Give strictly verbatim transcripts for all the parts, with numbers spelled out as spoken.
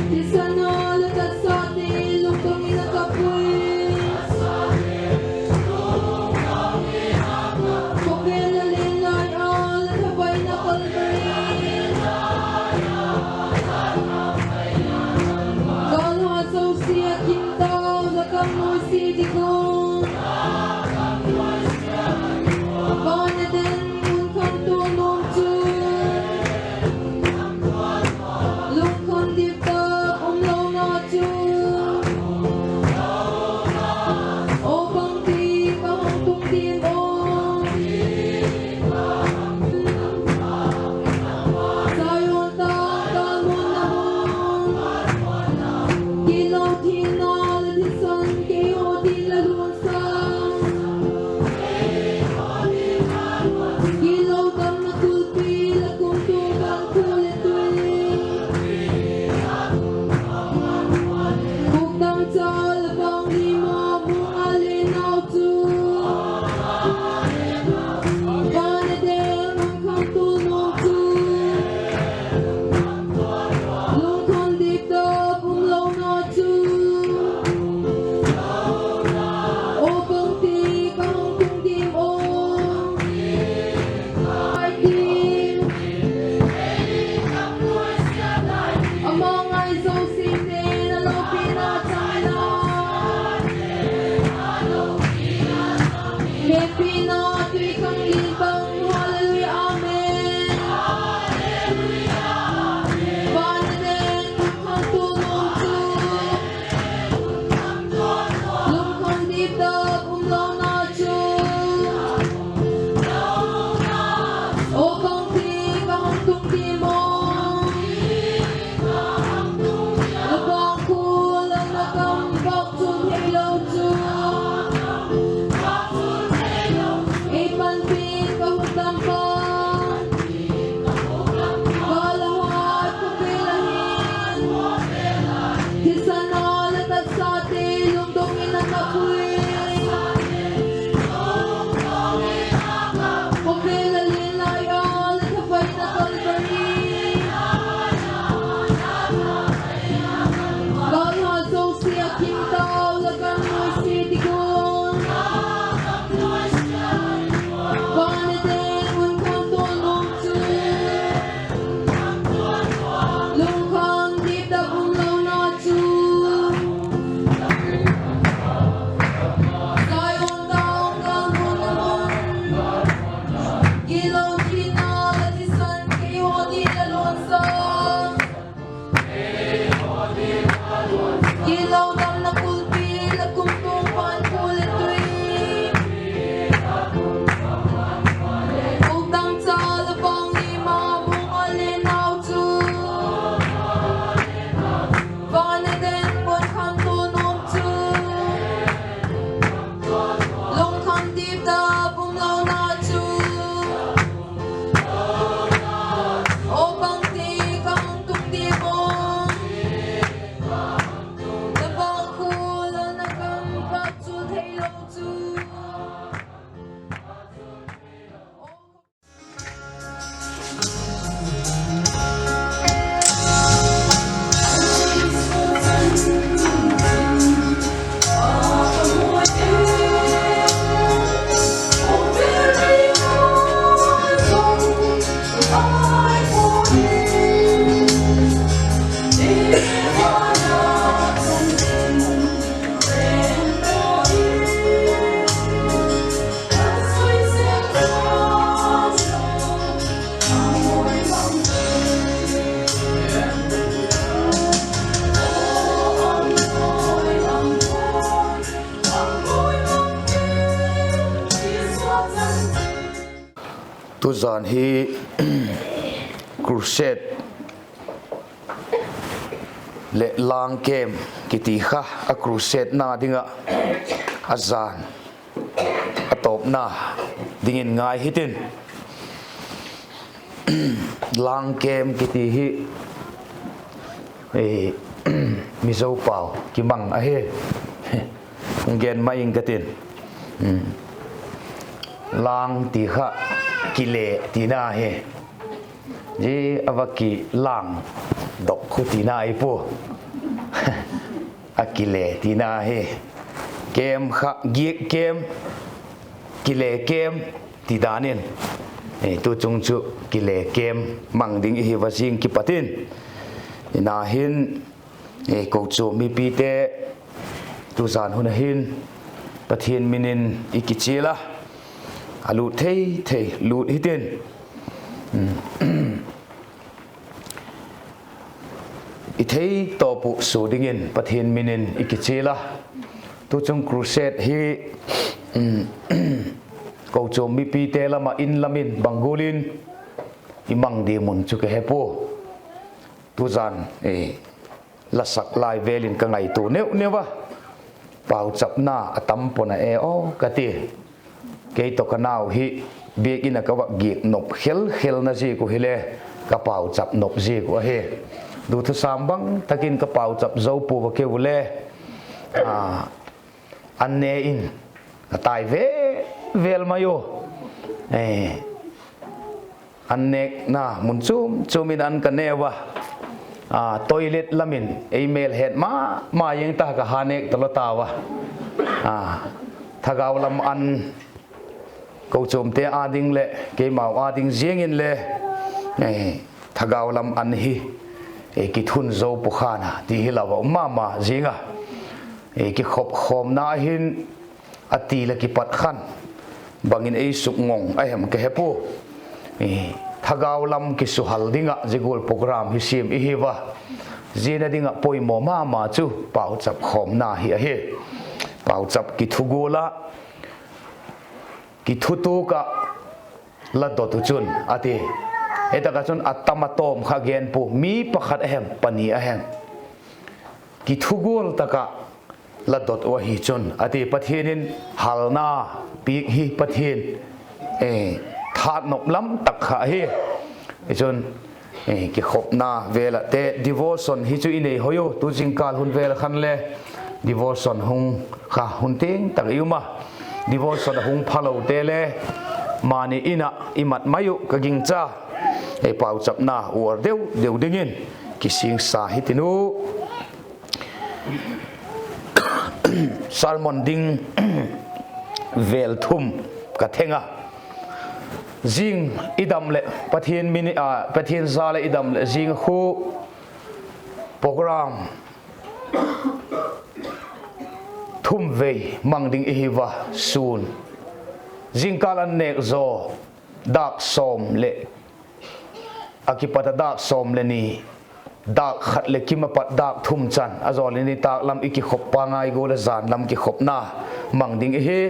Thisan a la taksate lungdong in a kap ui. Khawvel a len lai a la thavaina Kalvari. Gâl hat zosia kim tau la kam nusia ding un. Van Eden mun khanto nuam chu lungkham dip tak um lona chu, aw bangti ka hung tung diam aw. Zion tâng gâl mun a hun, gitlo thina leh thisan keihaw ding la luang sa. Gitlo damna kulpi la kumtuang van khua leh tui. Kukdang cha la vang lim a bung a le nau chu, Van Eden mun khanto nuam chu, lungkham dip tak um lona chu, aw bangti ka hung tung diam aw. Ai ti, ama ngai zosiate'n a lopina chang la, hepina tui khang lin bang, Hallelujah, Amen. Van Eden mun khanto nuam chu, lungkham dip tak um lona chu, aw bangti ka hung tung diam aw. La vang khua la na kam vak chun theilo chu, ei panpi'n ka hukdam pa. Gâl a hat khawvel a hin, thisan a la taksate lungdong in a kap ui. Khawvel a len lai a la thavaina Kalvari. Gâl hat zosia kim tau la kam nusia ding un. Van Eden mun khanto nuam chu, lungkham dip tak um lona chu, Zion tâng gâl mun a hun, gitlo thina leh thisan keihaw ding la luang sa. Gitlo damna kulpi la kumtuang van khua leh tui. Kukdang cha la vang lim a bung a le nau chu, Van Eden mun khanto nuam chu, lungkham dip tak um lona chu, aw bangti ka hung tung diam aw. La vang khua la na kam vak chun theilo chu. Tuzan hi crusade leh lâng kem kiti kha a crusade na ding ah a zan a tawpna dingin ngai hitin, lâng kem kiti hi, eh, Mizo pau kimang ahi. Hung gen mai ing ka tin. Lâng ti kha kile tina hi. Zia a va kilâng Dok khu tina ahi pua. A kile tina hi. Kem kha, giak kem, kile kem ti dan in, tu chung chu kile kem mang ding i hi va zing kipat in. Ina hin, kochuam mipite tuzan hun a hin Pathian min in i kichial a, a lut thei thei lut hitin, i thei tawp uh sua dingin Pathian min in i kichial a. Tu chung crusade hi kochuam mipite lam ah in lam in bang gual in i mang diam un chu ka he pua. Tuzan la sak lai vel in ka ngaitua neu neu a, pauchapna a tam pua na e aw ka ti. Kei tawh ka nau hi biakin ah ka va giak nop khel khelna ziak uh hile, ka pauchap nop ziak uh ahi. Duthusam bang tak in ka pauchap zo pua va keu le, an ne in ka tai vel vel mai u. An nêkna mun chuam chuam in an ka ne ua, toilet lam in ei mêl het ma ma ziang ta, ka ha nêk talo tau a. Thagau lam an, kochuamte â ding leh keimau â ding ziang inle, thagau lam an hi kithun zo pukhan a ti hi lo a um ma ma ziang a. Kikhop khawmna hin a ti leh kipat khan bang in ei sukngong a hem ka he pua. Thagau lam kisuhal ding ah zia gual program hi siam i hi ua. Ziana ding ah poimaw ma ma chu pauchap khawmna hi ahi. Pauchap kithu gual ah, kithutuak ah la dot uh chun a ti. Hi tak ah chun a tam a tawm kha gen pua, mi pakhat a hem pani a hem, kithu gual tak ah la dot uh ahi chun a ti. Pathian in halna piak hi Pathian thât nop lam tak kha ahi. Hi chun kikhopna vel ah te devotion hi chu i nei hoi u, tu zingkâl hun vel khan le devotion hung kha hun tiang tak i um a. Devotion a hung phalote le mani in ah i mat mai uh ka gingcha. Pauchapna uar deu deu dingin kisingsa hitin u. Sermon ding vel thum ka theng a. Zing i dam leh Pathian min, Pathian za leh i dam leh zing khu program thum vei mang ding i hi ua, sûn, zingkâl an nêk zaw dâk sawm leh, a kipat a dâk sawm leh ni, dâk khat leh kim a pat dâk thum chan a zaw leh nitâk lam i kikhop pa ngai gual a zan lam kikhopna mang ding i hi.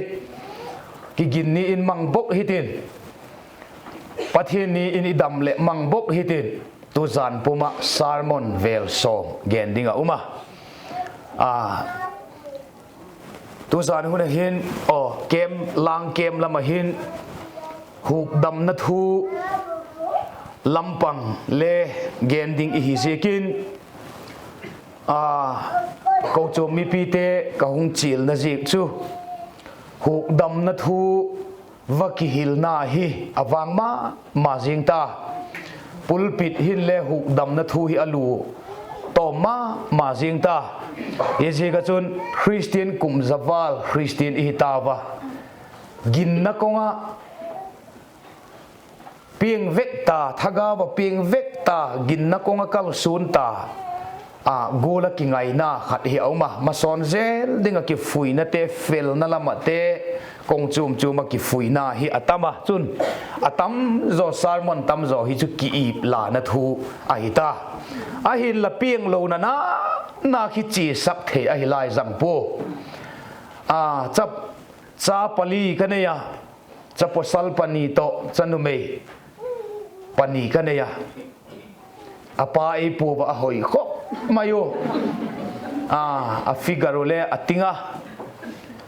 Kiginni in mang bok hitin, Pathian ni in i dam leh mang bok hitin, tuzan pum ah sermon vel sawm gen ding a um a. Tuzan hun a hin, aw, kem, lâng kem lam a hin hukdamna thu lam pang le gen ding i hi ziakin, kochuam mipite ka hung chialna ziak chu hukdamna thu va kihilna hi a vang ma ma ziang ta. Pulpit hinle hukdamna thu hi a lu tawm ma ma ziang ta. Hi ziak ah chun Khristian kum za vâl Khristian i hi tau a, ginna kawng ah piang vek ta, thagau ah piang vek ta, ginna kawng ah kalsuan ta, a gual ah kingaina khat hi a um a, masawn zel ding ah kifuinate, felna lam ahte, kawng chuam chuam ah kifuina hi a tam a, chun a tam zaw, sermon tam zaw hi chu ki-ip lana thu ahi ta. Ahinla pianglona na, na khi chiasak thei ahi lai zang pua. A, cha, cha pali ka nei a, cha pawsal pani tawh cha numei pani ka nei a. A pa ei pua va a hoi khop mai u. A, a figure u le a ting a.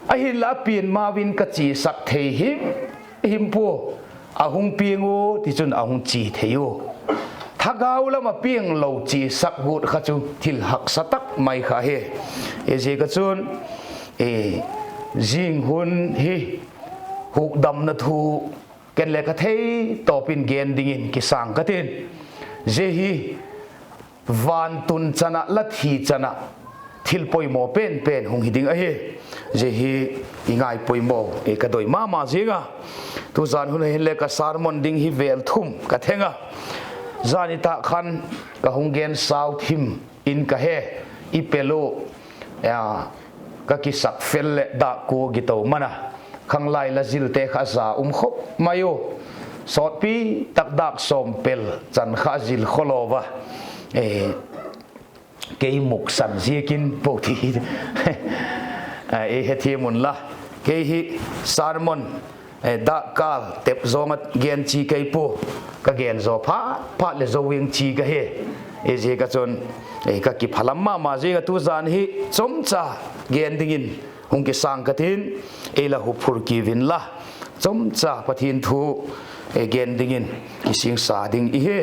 Ahinla a pian mau in ka chiasak thei him him pua. A hung piang u, tichun a hung chia thei u. Thagau lam ah pianglo chiasak guat kha chu thil haksa tak mai kha hi. Hi ziak ah chun zing hun hi hukdamna thu ken le ka thei tawp in gen dingin kisâng ka tin. Zia hi vantun chan ah, la thi chan ah, thil poimaw pen pen hung hi ding ahi. Zia hi i ngaipoimaw, ka doi ma ma ziang a. Tuzan hun a hinle ka sermon ding hi vêl thum ka theng a. Zan nitâk khan ka hung gen sau thim in ka he, i pel u, ka kisak fel leh dâk kua kito man a, khanglai la zilte kha za um khop mai u. Sawtpi tak dâk sawm pel chan kha zil khawlaw a, kei muksan ziakin po ti, ei hethiam unla, kei hi sermon dâk kâl tep zawng a gen chi kei pua, ka gen zaw phat phat leh zo ing chi ka hi. Ziak ah chun ka kiphalam ma ma ziang a, tuzan hi chomcha gen dingin hung kisâng ka tin, ei la huphur kiu inla, chomcha Pathian thu gen dingin kisingsa ding i hi.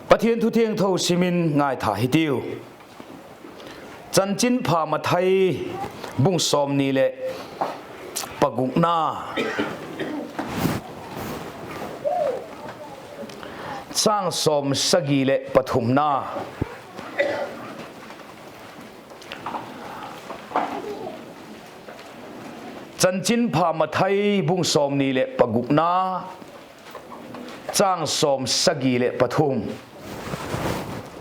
Pathian thu thiangtho sim in ngaitha hitiu. Chanchinpha Mathai bung sawmni leh pagukna, châng sawmsagi leh pathumna. Chanchinpha Mathai bung sawmni leh pagukna, châng sawmsagi leh pathum.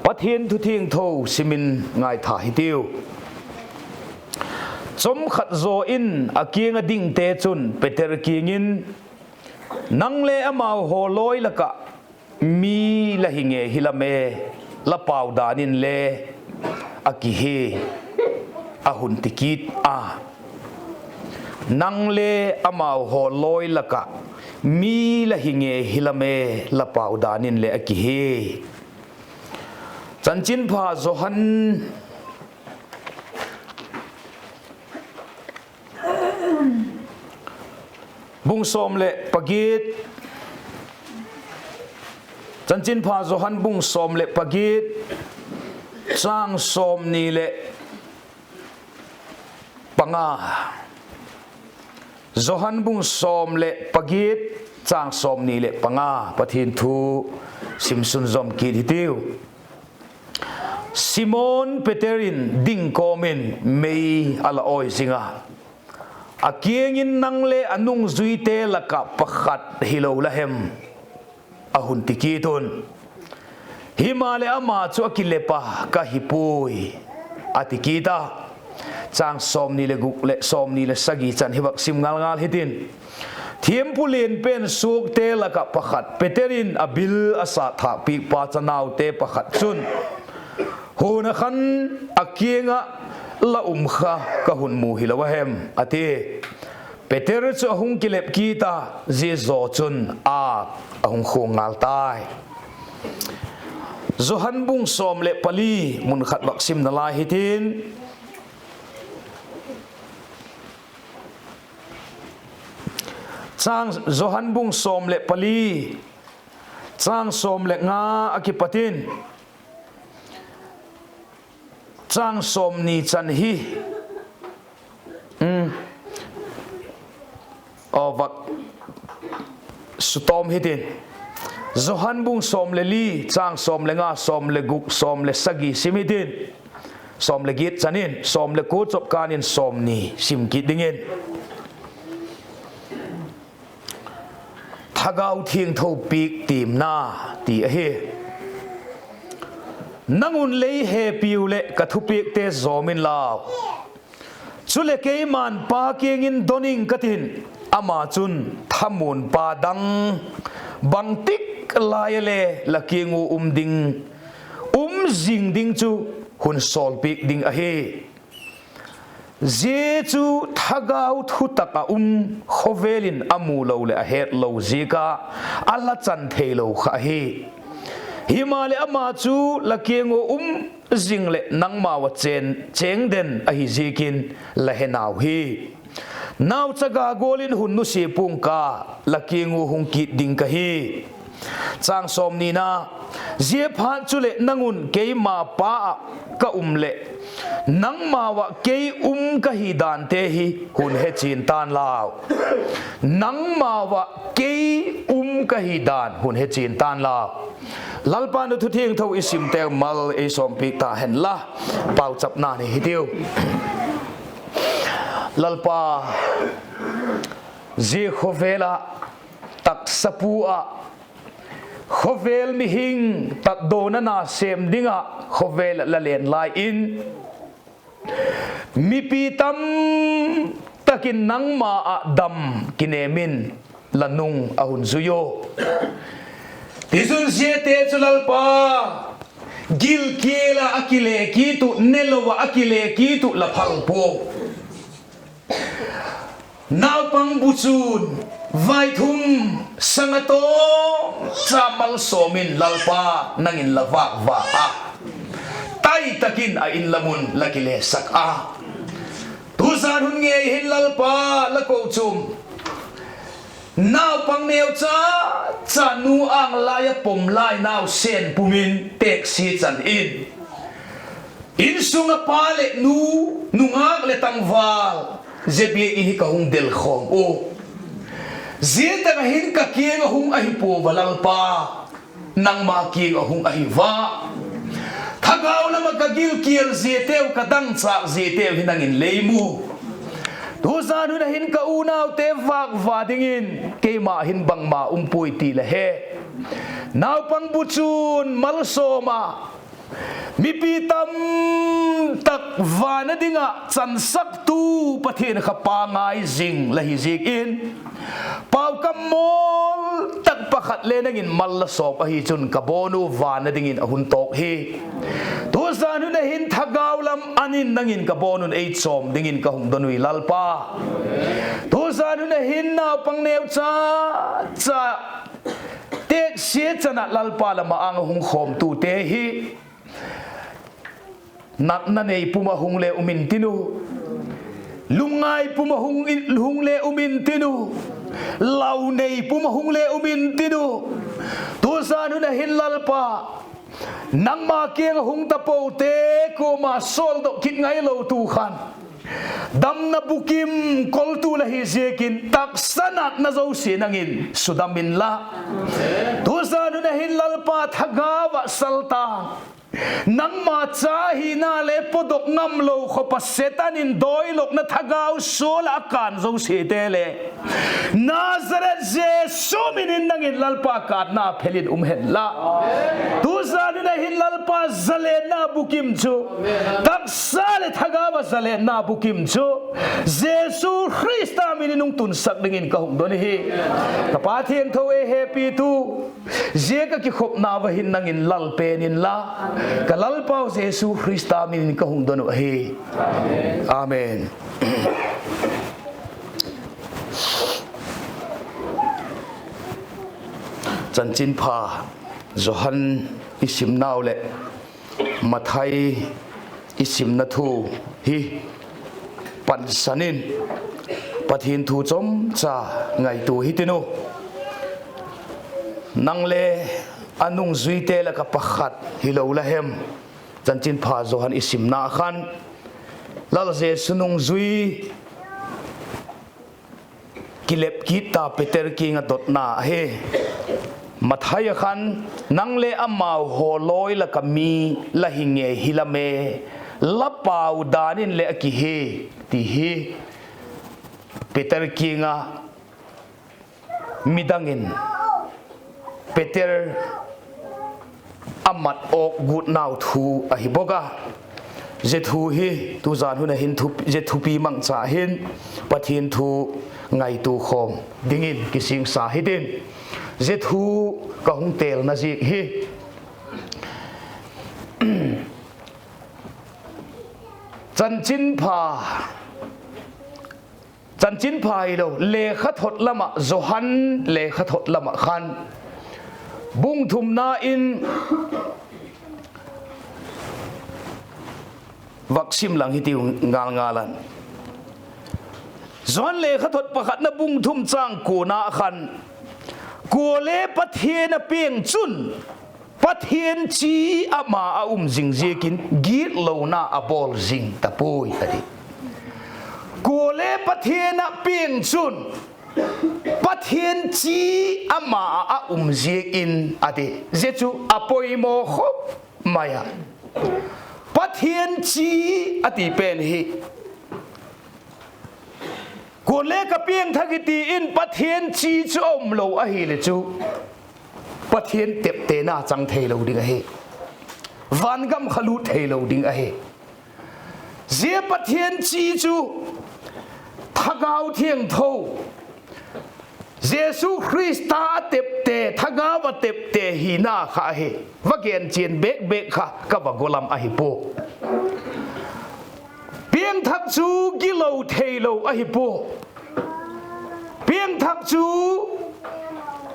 Pathian thu thiangtho sim in ngaitha hitiu. Chomkhat zaw in a kiang ah dingte chun Peter kiang in, Nang le amau haw lawi lak ah mi la hi ngei hi lam e, la pau dan inle a kihi, a hun ti kit a. Nang le amau haw lawi lak ah mi la hi ngei hi lam e, la pau dan inle a kihi. Chanchinpha Johan bung sawm leh pagiat, Chanchinpha Johan bung sawm leh pagiat, châng sawmni leh panga. Johan bung sawm leh pagiat, châng sawmni leh panga, Pathian thu sim sunzawm kit hitiu. Simon Peter in ding kawm in mei a la awi zing a, a kiang in, Nang le a nungzuite lak ah pakhat hilo la hem? a hun ti kit un. Himaleh ama chu a kilep a, Ka hi puai, a ti kit a. Châng sawmni leh guk leh sawmni leh sagi chan hi vak sim ngal ngal hitin. Thiampu lian pen suakte lak ah pakhat Peter in a bil a sat thâk piakpa chanaute pakhat chun, Hun a khan a kiang ah la um kha ka hun mu hilo a hem? a ti. Peter chu a hung kilep kit a, zia zaw chun âk a hung khuang ngal tai. Johan bung sawm leh pali, mun khat vak sim nalai hitin. Johan bung sawm leh pali, châng sawm leh nga a kipat in châng sawmni chan hi, aw, vak sutawm hitin. Johan bung sawm leh li, châng sawm leh nga, sawm leh guk, sawm leh sagi sim hitin. Sawm leh giat chan in sawm leh kua chop kân in sawmni sim kit dingin. Thagau Thiangtho piak tiamna ti ahi. Nang un lei hepiu leh ka thupiakte zawm inlau. Chuleh keima'n Pa kiang in don ing ka tin, ama chun thamuanpa dang, bangtik lai a le la kiang ua um ding, um zing ding chu hun sawlpiak ding ahi. Zia chu thagau thutak ah um, khawvel in a mu lo leh a het lo ziak a, a la chan theilo kha ahi. Himaleh ama chu la kiang ua um zing leh nangmau ah chêng den ahi ziakin la he nau hi. Nauchaga gual in hun nusia pua'ng ka, la kiang ua hung kit ding ka hi. Ziaphat chuleh nang un keima Pa ah ka um leh, nangmau ah kei um ka hi dante hi hun hechian ta'n lau. Nangmau ah kei um ka hi dan hun hechian ta'n lau. Lalpa'n a thu thiangtho i simteu mal ei sawmpiak ta hen la, pauchapna nei hitiu. Lalpa, zia khawvel ah taksa pu ah, khawvel mihing tatdawna na sêm ding ah khawvel ah la len lai in, mipi tam tak in nangma ah dam kinêm in la nung a hun zui u. Tichun ziate chu Lalpa, gilkial ah a kile kit uh, nelo ah a kile kit uh la phal pua. Naupang bu chun vaithum sanga tawmcha malsawm in Lalpa, nang in la vâk vâk a, tai tak in a in lam un la kilesak a. Tuzan hun ngei hin Lalpa, la kochuam naupang neucha, cha nu âng lai ah pom lai nausen pum in têksia chan in, insung ah pa leh nu, nungâk leh tangval, zia biakin hi ka hung del khawm u. Zia tak ah hin ka kiang ah hung ahi pua a Lalpa, nangma kiang ah hung ahi a. Thagau lam ah ka gilkial ziateu, ka dangchâk ziateu hi nang in lei mu. Tuzan hun ah hin ka unaute vâk va dingin keima hin bangma um puai ti la he. Naupang bu chun malsawm a, mipi tam tak van a ding ah chansaktu Pathian kha pangai zing la hi ziak in, pau kammawl tak pakhat le nang in mal la sawm ahi chun ka bawn u, van a dingin a hun tawk hi. Tuzan hun ah hin thagau lam an in nang in ka bawn un ei chawm dingin ka hung don ui Lalpa. Tuzan hun ah hin naupang neucha, cha têksia chan ah Lalpa, la ma-âng ah hung khawmtute hi natna nei pum ah hung le um intin u, lungngai pum ah hung, hung le um intin u, lau nei pum ah hung le um intin u. Tuzan hun ah hin Lalpa, nangma kiang ah hung tapote kuama sawldok kit ngai lo tu khan, damna bukim koltu la hi ziakin taksa natna zosia nang in sudam inla, tuzan hun ah hin Lalpa, thagau ah saltang, nangma cha hina le pawdok ngamlo khawp a Setan in dawilokna thagau sual ah a kân zosiate le Nazareth Jesu min in nang in Lalpa kâtna phel in um hen la. Tuzan hun ah hin Lalpa, zalenna bukim chu, taksa leh thagau ah zalenna bukim chu Jesu Khrista min in hung tunsak dingin ka hung don hi. Ka Pa thiangtho, ei hepitu, zia ka kikhopna va hin nang in lal pen inla, ka Lalpau Jesu Khrista min in ka hung don uh ahi. Amen. Chanchinpha Johan i simnau leh Mathai i simna thu hi pansan in Pathian thu chomcha ngaitua hitin u. Nang le a nungzuite lak ah pakhat hilo la hem? Chanchinpha Johan i simna khan Lal Jesu nungzui kilep kit ta Peter kiang ah dotna ahi. Mathai ah khan, nang le amau haw lawi lak ah mi la hi ngei hi la me, la pau dan in leh a kihi, ti hi Peter kiang ah midang in Peter a mat awk gutnau thu ahi bawk a. Zia thu hi tuzan hun ah hin thu, zia thupi mangcha hin Pathian thu ngaitua khawm dingin kisingsa hitin, zia thu ka hung têlna ziak hi Chanchinpha, Chanchinpha hilo, lekhathot lam ah, Johan lekhathot lam ah khan bung thumna in vak sim lang hitiu ngal ngal an. Johan lekhathot pakhatna bung thum châng kuana khan, kuale Pathian a piang chun Pathian chi ama a um zing ziakin gitlona a bawl zing ta puai, a ti. Kuale Pathian a piang chun Pathian chi ama ah a um ziak in a ti. Zia chu a poimaw khop mai a. Pathian chi a ti pen hi, kuale ka piangthak hi ti in Pathian chi chu a um lo ahile chu, Pathian teptena chang theilo ding ahi. Vangam kha lût theilo ding ahi. Zia Pathian chi chu Thagau Thiangtho, Jesu Khrista a tepte, Thagau a tepte hina kha ahi. Va gen chian bêk bêk kha ka va gualam ahi pua. Piangthak chu gitlo theilo ahi pua. Piangthak chu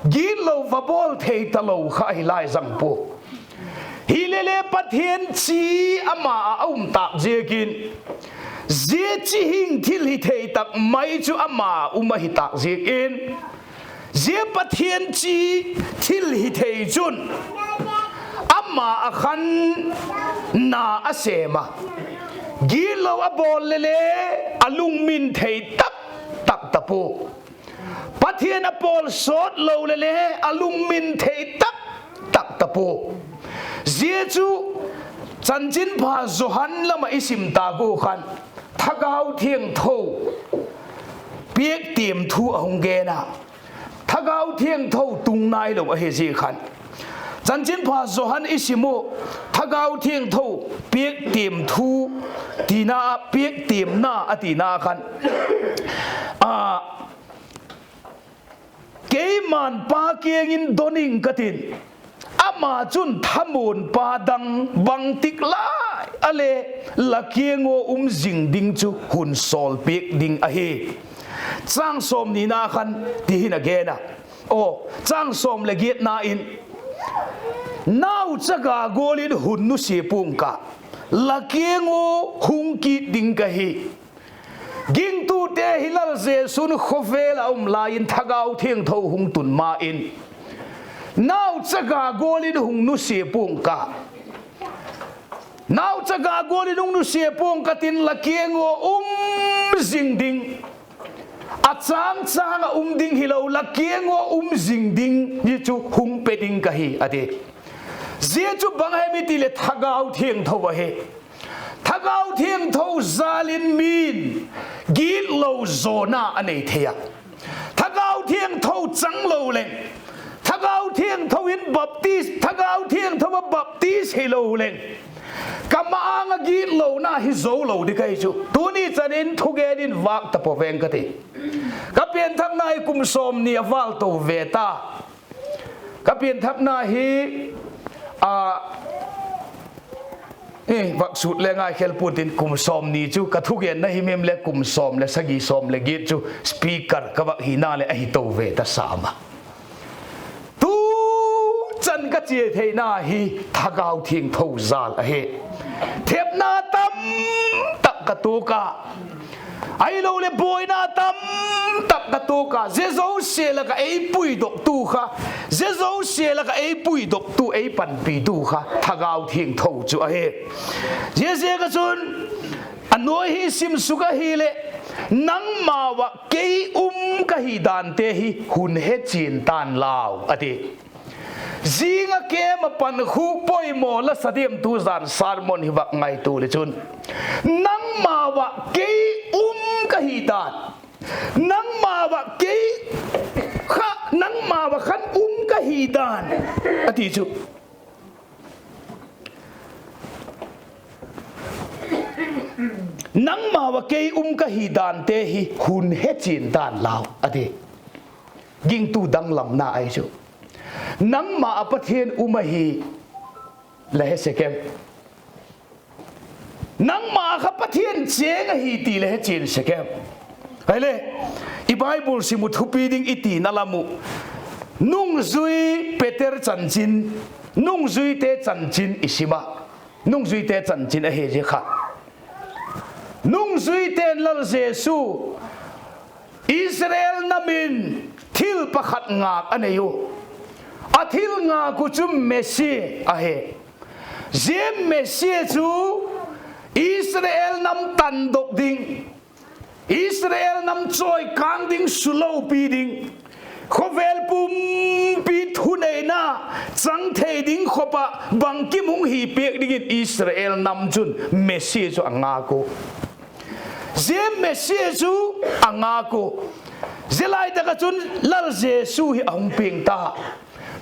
gitlo va bawl thei talo kha ahi lai zang pua. Hilele Pathian chi ama ah a um tâk ziakin, zia chi hing thil hi thei tak mai chu ama ah um ahi tâk ziakin, zia Pathian chi thil hi thei chun ama ah khan na a sêm a, gitlo a bawl lele a lungmin thei tak tak ta pua. Pathian a pawl sawt lo lele a lungmin thei tak tak ta pua. Zia chu Chanchinpha Johan lam ah i sim tâk ua khan Thagau Thiangtho piak tiam thu a hung gen a, Thagau Thiangtho tung nailo ahi zia khan. Chanchinpha Johan i sim u, Thagau Thiangtho piak tiam thu tina, piak tiamna a tina khan, a, Keima'n Pa kiang in don ing ka tin, ama chun thamuanpa dang bangtik lai a le la kiang ua um zing ding chu hun sawlpiak ding ahi. Châng sawmnina khan ti hin a gen a, aw, châng sawm leh giatna in, nauchaga gual in hun nusia pua'ng ka, la kiang ua hung kit ding ka hi. Gingtute hi Lal Jesu'n khawvel ah um lai in Thagau Thiangtho hung tun ma in, nauchaga gual in hung nusia pua'ng ka, nauchaga gual in hung nusia pua'ng ka tin, la kiang ua um zing ding, a châng châng ah um ding hilo, la kiang ua um zing ding hi chu hung pe ding ka hi, a ti. Zia chu bang hem i ti leh Thagau Thiangtho ahi. Thagau Thiangtho jâl in mi'n gitlo zawna a nei thei a. Thagau Thiangtho chang lo leng, Thagau Thiangtho in baptis, Thagau Thiangtho a baptis hilo leng, ka ma-âng ah gitlona hi zo lo ding ahi chu. Tuni chan in thugen in vâk ta pua veng ka ti. Ka pianthakna hi kum sawmni a vâl to ve ta. Ka pianthakna hi, a, vak sut le ngai khel pua'n tin, kum sawmni chu ka thugenna himhim leh kum sawm leh sagi, sawm leh giat chu speaker ka vak hina leh ahi to ve ta sam a. Tu chan ka chia theina hi Thagau Thiangtho jâl ahi. Thepna tam tak ka tuak a, ahiloleh buaina tam tak ka tuak a, zia zosia lak ah ei puidoktu kha, zia zosia lak ah ei puidoktu, ei panpitu kha Thagau Thiangtho chu ahi. Ziaziak ah chun a nuai hi sim suk ahileh, nangmau ah kei um ka hi dante hi hun hechian ta'n lau, a ti. Zing ah kêm ah pankhuk poimaw la sa diam tu zan sermon hi vak ngaitua leh chun, nangmau ah kei um ka hi dan, nangmau ah kei kha, nangmau ah khan um ka hi dan, a ti chu. Nangmau ah kei um ka hi dante hi hun hechian ta'n lau, a ti. Gingtu danglamna ahi chu. Nangma ah Pathian um ahi la he sek em? Nangma ah kha Pathian chêng ahi ti la hechian sek em? Ahile, i Bible sim uh thupi ding i tina lam uh, nungzui Peter chanchin, nungzuite chanchin i sim a, nungzuite chanchin ahi zia kha. Nungzuite'n Lal Jesu Israel nam in thil pakhat ngâk a nei u. A thil ngâk uh chu Messia ahi. Zia Messia chu Israel nam tandok ding, Israel nam chawikâng ding, sulopi ding, Khawvel pumpi thuneina chang thei ding khop ah bangkim hung hi piak dingin Israel nam chun Messia chu a ngâk ua. Zia Messia chu a ngâk ua. Zia lai tak ah chun Lal Jesu hi a hung piang ta.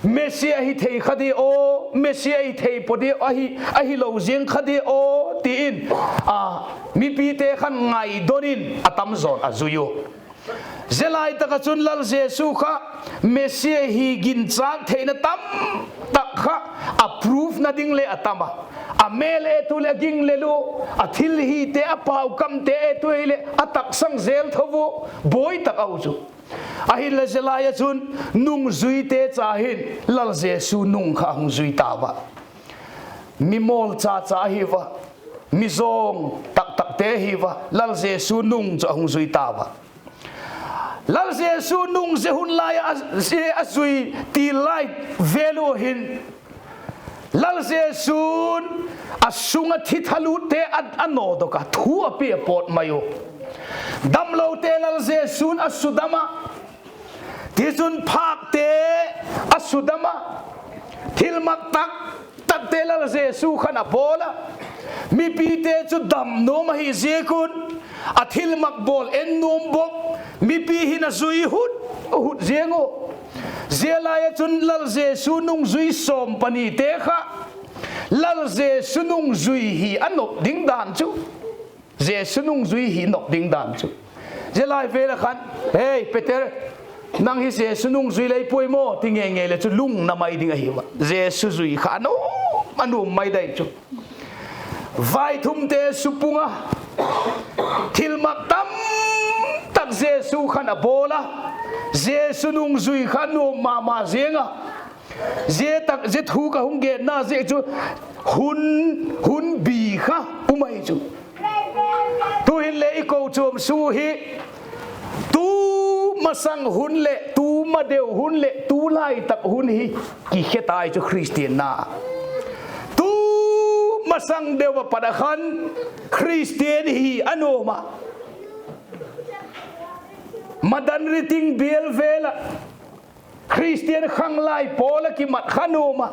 Messia ahi thei kha dia aw, Messia ahi thei pua dia ahi, ahilo ziang kha dia aw, ti in, a, mipite khan ngaidon in a tam zaw'n a zui ua. Zia lai tak ah chun Lal Jesu kha Messia hi ginchâk theina tam tak kha a proofna ding le a tam a. A mêl et u leh a ging lel ua, a thilhite, a paukamte et u hileh a taksang zel tho ua, buai tak a u chu. Ahinla zia lai ah chun nungzuite cha hin Lal Jesu nung kha a hung zui tau a. Mi mawl cha cha ahi ua, mi zawng tak takte ahi ua, Lal Jesu nung chu a hung zui tau a. Lal Jesu nung zia hun lai ah a, a zui ti lai vêl u hin, Lal Jesu'n a sung ah thi thalutte a, a nawdok a, thu a pia a pawt mai u. Damlote Lal Jesu'n a sudam a, tichun phâkte a sudam a, thilmak tak takte Lal Jesu khan a bawl a. Mipite chu dam nuam ahi ziak un, a thilmak bawl en nuam bawk, mipi hin a zui hut hut ziang u. Zia lai ah chun Lal Jesu nungzui sawm panite kha Lal Jesu nungzui hi a nop ding dan chu, Jesu nungzui hi nop ding dan chu, zia lai vêl ah khan, Hei Peter, nang hi Jesu nungzui lei puai maw, ti ngei ngei leh chu lungna mai ding ahi ua. Jesu zui kha a nuam, a nuam mai dai chu. Vaithumte supung a, thilmak tam tak Jesu khan a bawl a, Jesu nungzui kha nuam ma ma ziang a. Zia tak, zia thu ka hung genna ziak chu hun, hun bi kha um ahi chu. Tu'hin leh i kochuam sung hi, tu masang hun leh tu ma deu hun leh tu lai tak hun hi kikhe tai chu Khristian na. Tu masang deu ah pat a khan Khristian hi a nuam a. Madan riting bial vêl ah Khristian khanglai pawl ah kimat kha nuam a.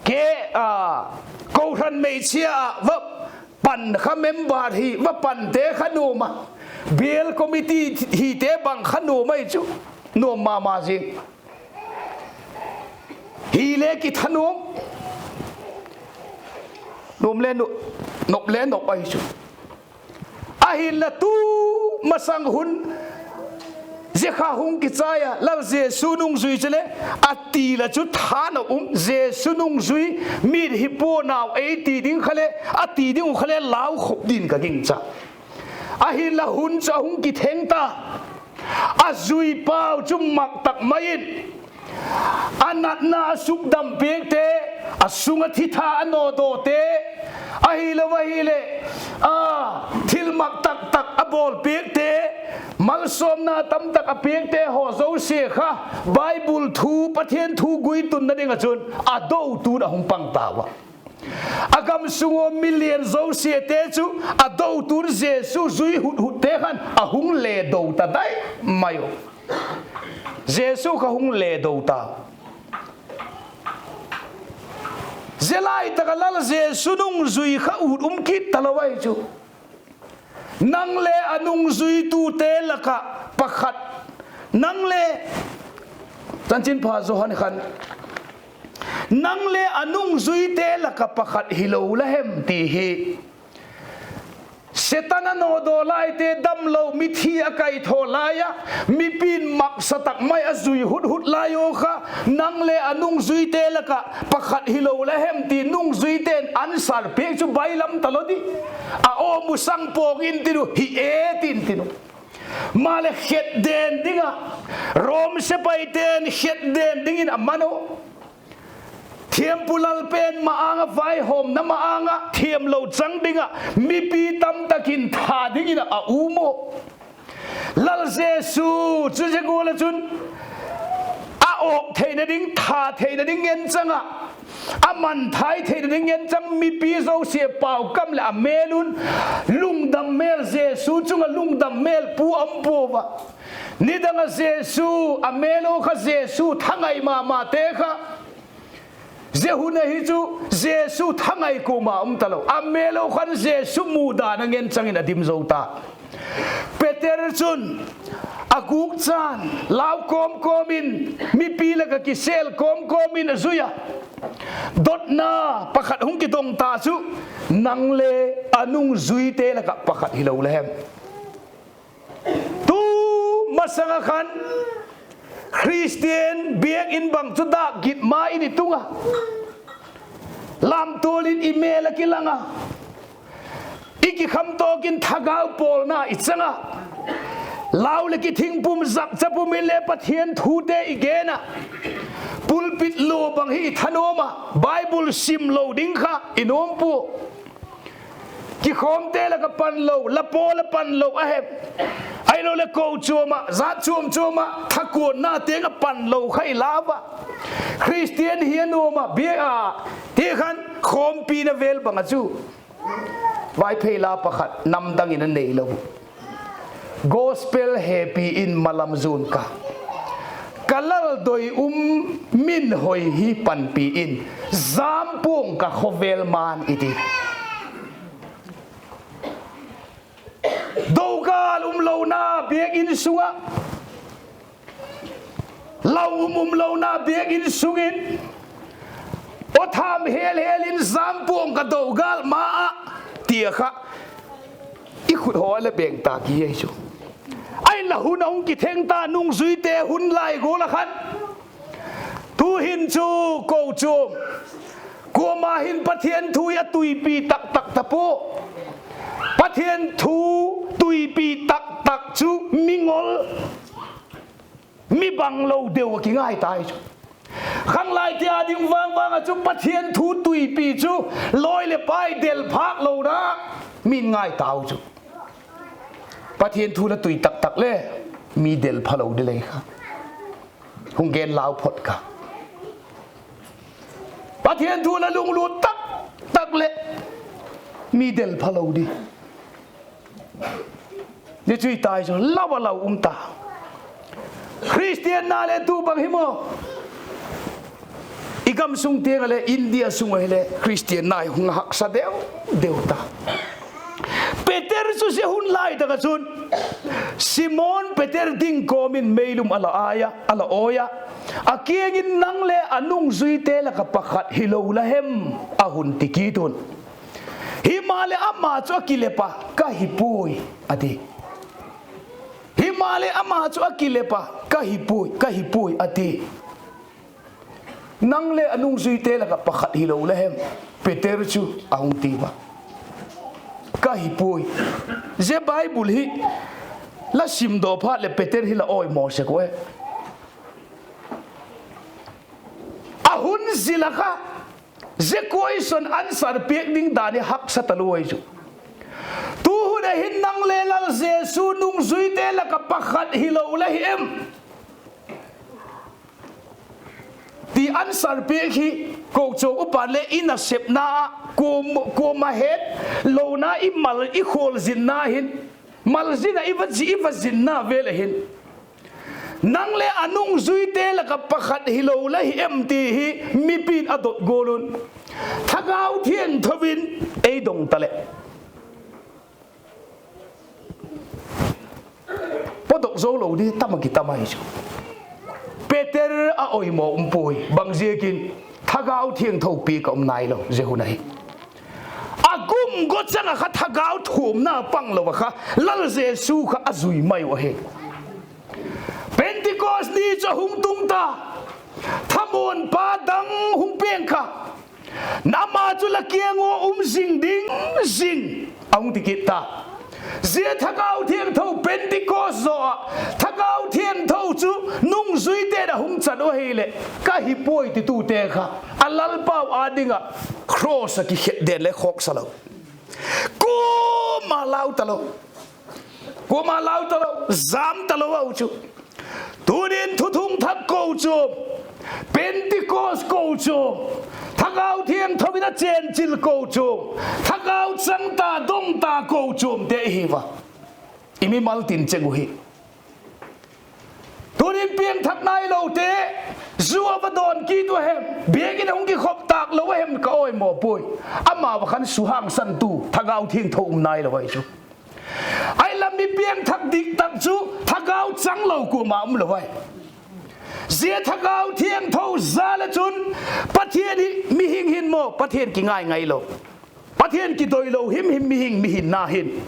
Ke, a, kohran meichia ah va pan kha member hi va pante kha nuam a. Bial committee hite bang kha nuam ahi chu. Nuam ma ma zing. Hile kithanuam. Nuam le nu-, nop le nop ahi chu. Ahinla tu masang hun zia kha hung kichai a, Lal Jesu nungzui chule a ti la chu thanop um, Jesu nungzui mit hi pua nau ei ti ding kha le, a ti ding uh kha le lau khop din ka gingcha. Ahinla hun chu a hung kitheng ta. A zui pau chu mak tak mai in, a natna a sukdam piakte, a sung ah thitha a nawdawte, ahilo ahileh, a, thilmak tak tak a bawl piakte, malsawmna tam tak a piakte haw zosia kha Bible thu, Pathian thu guitunna ding ah chun a dotu'n a hung pang tau a. A gam sung ua milian zosiate chu a dotu'n Jesu zui hut hutte khan a hung ledo ta dai mai u. Jesu kha hung ledo ta. Zia lai tak ah Lal Jesu nungzui kha ut um kit talo ahi chu. Nang le a nungzuitute lak ah pakhat, nang le, Chanchinpha Johan khan, nang le a nungzuite lak ah pakhat hilo la hem ti hi. Setan a nawdaw laite, damlo mithi a kaithaw lai a, mipi'n maksa tak mai a zui hut hut lai u kha, nang le a nungzuite lak ah pakhat hilo la hem ti nungzuite'n answer piak chu bailam talo di. A awm u sangpawng intin u, hi e tin tin u. Maleh khet den ding ah, Rom sepaite'n khet den dingin a man u. Thiampu lal pen ma-âng ah, vaihawmna ma-âng ah thiamlo chang ding ah mipi tamtak in tha dingin a um u. Lal Jesu chu zia gual ah chun a awk theina ding, tha theina ding ngen chang ah, a mangthai theina dingin chang mipi zosia pau kam leh a mêl un lungdam mêl, Jesu chung ah lungdam mêl pu a um puau a. Nidang ah Jesu, a mêlo kha Jesu thangai ma mate kha, zia hun ahi chu Jesu thangai kuama um talo, a mêlo khan Jesu mudan a ngen chang in a dim zo ta. Peter chun a gûk chan lau kawm kawm in, mipi lak ah kisêl kawm kawm in a zui a, dotna pakhat hung kidong ta chu, nang le a nungzuite lak ah pakhat hilo la hem? Tu masang ah khan Khristian biak in bang chu dâk git ma in i tung a, lamtual in i mêl ah kilang a, i kikhamtawk in thagau pawlna i chang a, lau leh kithing pum, zakcha pum in le Pathian thute i gen a, pulpit lua bang hi i thanuam a, Bible sim lo ding kha i nuam pua. Kikhawmte lak ah pan lo, la pawl ah pan lo a hem? Ahiloleh kochuam ah, zat chuam chuam ah thakuanna tiang ah pan lo kha i lau a, Khristian hi a nuam a, bia a, ti khan khawmpina vêl bang ah chu Vaiphei la pakhat namdang in a neilo, Gospel hepi in malam zuan ka, ka lal doi um min hoi hi panpi in, jam puang ka khawvel man i ti. Dogâl umlona biak in sung ah, lau um umlona biak in sung in, aw tham hel hel in, jam puang ka dogâl ma ah, ti a kha i khut haw le beng ta ki hi chu. Ahinla hun a hung kitheng ta, nungzuite hun lai gual ah khan. Tu'hin chu kochuam, kuama hin Pathian thu hi a tuipi tak tak ta pua. Pathian thu tuipi tak tak chu mingol, mi banglo deu a kingai tai chu. Khanglaite â ding vang vang ah chu Pathian thu tuipi chu lawi leh pai del phâk lona min ngai tau chu. Pathian thu la tui tak tak le mi del phalo di lei kha, hung gen lau phot ka. Pathian thu la lunglut tak tak leh mi del phalo di. Zia chu i tai chu lau a lau um ta. Khristianna le tu bang hi maw, i gam sung tiang ah le India sung ah hile Khristianna hi hung haksa deu deu ta. Peter chu zia hun lai tak ah chun Simon Peter ding kawm in meilum a la ai a, a la awi a, a kiang in, nang le a nungzuite lak ah pakhat hilo la hem? a hun ti kit un. Himaleh ama chu a kilep a, ka hi puai, a ti. Himaleh ama chu a kilep a, ka hi puai, ka hi puai, a ti. Nang le a nungzuite lak ah pakhat hilo la hem? Peter chu a hung ti a. Ka hi puai. Zia Bible hi la simdaw phat leh Peter hi la awi maw sek ua e. A hun zil a kha, zia question answer piak ding dan hi haksa talua ahi chu. Tu hun ah hin nang le Lal Jesu nungzuite lak ah pakhat hilo la hi em? ti answer piak hi, kochuam upa'n le i nasepna ah kuam, kuama het lona i mal, i khualzinna hin, malzin ah i va zi, i va zinna vel ah hin, nang le a nungzuite lak ah pakhat hilo la hi em ti hi mipi'n a dot gual un, Thagau Thiangtho in ei dong taleh, pawtdok zo lo di tam a kitam ahi chu. Peter a awi maw um puai, bangziakin? Thagau Thiangtho piak a um nailo zia hun ahi. A gum gawchang ah kha thagau thuamna panglo ah kha Lal Jesu kha a zui mai uh ahi. Pentecost ni chu a hung tung ta, thamuanpa dang hung piang kha, ama chu la kiang ua um zing ding, zing, a hung ti kit ta. Zia Thagau Thiangtho, Pentecost zaw ah Thagau Thiangtho chu nungzuite'n a hung chan uh ahileh, ka hi puai titute kha a Lalpau â ding ah cross ah kikhet den le khawksa lo, kuama lau talo, kuama lau talo, jam talo a u chu. Tunin Thuthung Thak kochuam, Pentecost kochuam, Thagau Thiangtho in a chênchil kochuam, thagau chang ta, dong ta kochuamte i hi ua. I mimal tin cheng uh hi. Tunin piangthak nailote, zu a va dawn kit uh a hem, biakin a hung kikhop tâk lo a hem ka awimaw puai. Amau a khan suhangsantu, thagau thiangtho um nailo ahi chu. Ahi lam mi piangthak dik tak chu thagau chang lo kuama um lo ahi. Zia thagau thiangtho jal ah chun Pathian hi mihing hin maw, Pathian kingai ngai lo, Pathian kidoi lo him him mihing, mihinna hin.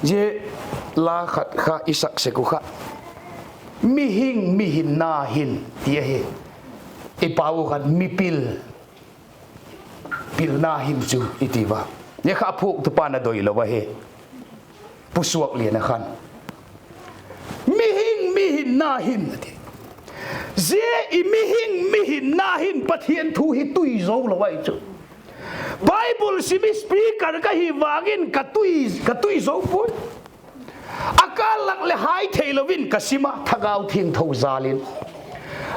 Zia la khat kha i sak sek uh kha, mihing mihinna hin ti ahi. I pau uh khan mipil, pilna hin chu i ti ua. Zia kha a phuaktupa'n a doi lo ahi. Pu Suaklian a khan, mihing mihinna hin a ti. Zia i mihing mihinna hin Pathian thu hi tui zo lo ahi chu. Bible sim speaker ka hi vang in ka tui, ka tui zo puai. A kâl lak leh hai theilo in ka sim a, thagau thiangtho jal in.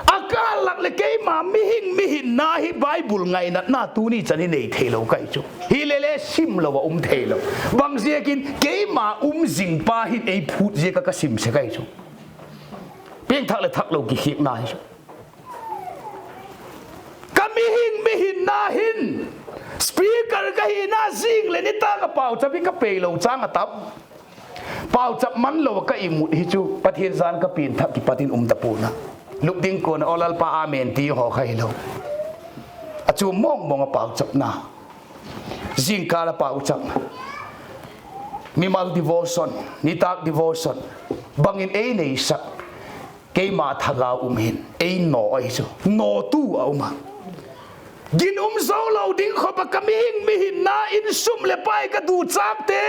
A kâl lak leh keima mihing mihinna hi Bible ngainatna tuni chan i nei theilo ka hi chu. Hilele sim lo ah um theilo. Bangziakin keima um zingpa hin ei phût ziak ah ka sim sek ahi chu. Piangthak leh thak lo kikhiakna hi chu. Ka mihing mihinna hin, speaker ka hina zing leh nitâk ah pauchap hi ka peilo châng a tam. Pauchap man lo ah ka imut hi chu Pathian jan ka pianthak kipat in um ta pua'n a. Lup ding kuan a, aw Lalpa, amen ti haw kha hilo. A chuam mawng mawng ah pauchapna. Zingkâl ah pauchap, mimal devotion, nitâk devotion bang in ei neisak, keima thagau um hin ei naw ahi chu, nawtu a um a. Ginum zo lo ding khop ah ka mihing mihinna in sum leh pai ka duchâkte,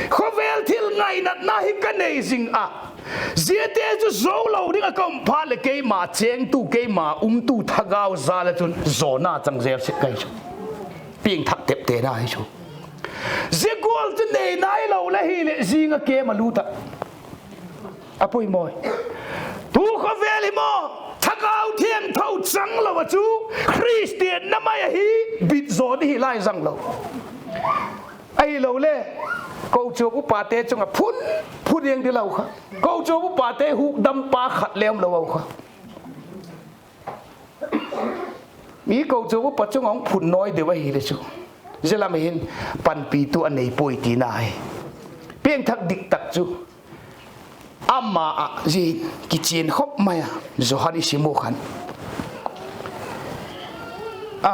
khawvel thil ngainatna hi ka nei zing ah, ziate chu zo lo ding ah ka um phat leh keima chêngtu, keima umtu thagau jal ah chun zawna chang zel sek ka hi chu. Piangthak teptena hi chu. Zia gual chu nei nailo le hileh zing ah kem a lût ah, a poimaw. Tu khawvel hi maw, thagau thiangtho chang lo ah chu Khristian na mai ahi bit zaw ding hi lai zang lo. Ahilole, kochuam upate chung ah phun phun eng dilo kha, kochuam upate hukdampa khat le um lo kha. Mi kochuam upa chung ah hung phun nawi deu ahile chu, zia lam hin panpitu a nei puai tina hi. Piangthak dik tak chu ama ah zia kichian khop mai a, Johan i sim u khan, a,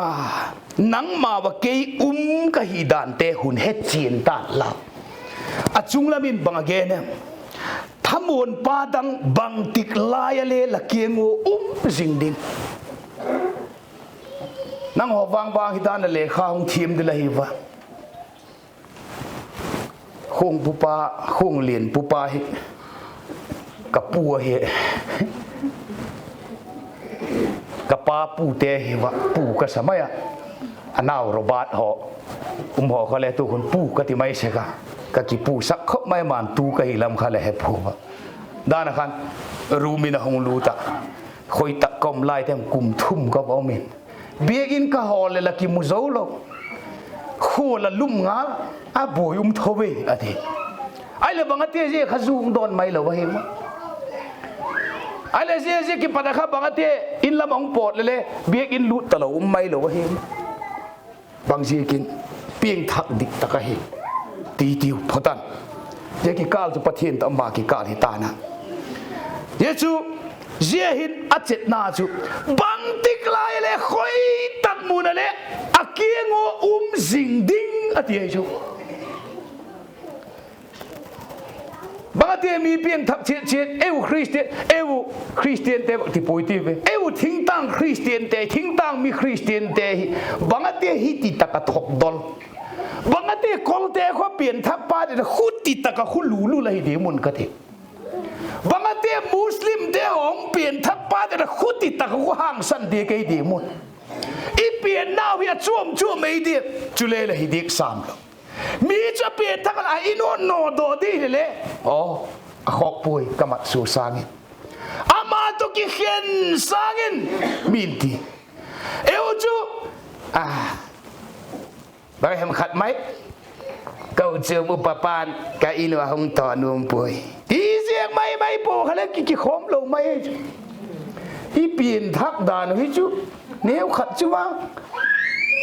nangmau ah kei um ka hi dante hun he chian tan la. A chung lam in bang a gen em? Thamuanpa dang bangtik lai a le la kiang ua um zing ding. Nanghaw vang vang hi dan a lekha hung thiam ding la hi va. Khuangpupa, Khuanglianpupa hi ka pu ahi. Ka pa pute hi va, pu ka sa mai a. A nau Robert haw um haw kha le tu khun pu ka ti mai sek a. Ka kipusak khop mai man tu ka hi lam kha le he phu va. Dan a khan room in a hung lût ah, khoi tak ka um lai tem kum thum ka va um in, biakin ka hawl leh la kimu zo lo, khua la lum ngal, a buai um tho ve a ti. Ahileh bang a ti zia kha zu hung dawn mai lo ahi ma. Ahileh zia zia kipat a kha bang a ti, in lam a hung pawt le le, biakin lût talo um mai lo ahi ma. Bangziakin? Piangthak dik tak ahi ti tiu phot an. Zia kikâl chu Pathian tawh ama kikâl hi ta'n a. Zia chu, zia hin a chetna chu, bangtik lai le khoi tak mun a le a kiang ua um zing ding a ti ahi chu. Bang a ti mi piangthak chiat chiat, eu Khristian, eu Khristiante bak ti puai ti ve. Eu thingtang Khristiante, thingtang mi Khristiante hi bang a ti hi ti tak a thokdol. Bang a ti kolte kha pianthakpa te kha ti tak a khu lulu la hi di mun ka ti. Bang a ti Muslimte hawng pianthakpa te kha ti tak a khu hangsan di kei di mun. I piannau hi a chuam chuam ei di, chule la hi dik sam lo. Mi chu a pianthak a la in u nawdaw di hile, aw, a khawk puai ka mat sua sâng in. Ama tawh kikhen sâng in, min ti. chu, a, bang hem khat mai, kochuam upapa'n ka In uh a hung taw nuam puai, ti ziak mai mai pua kha leh ki, kikhawm lo mai chu. I pianthak dan uh hi chu, neu khat chu vang,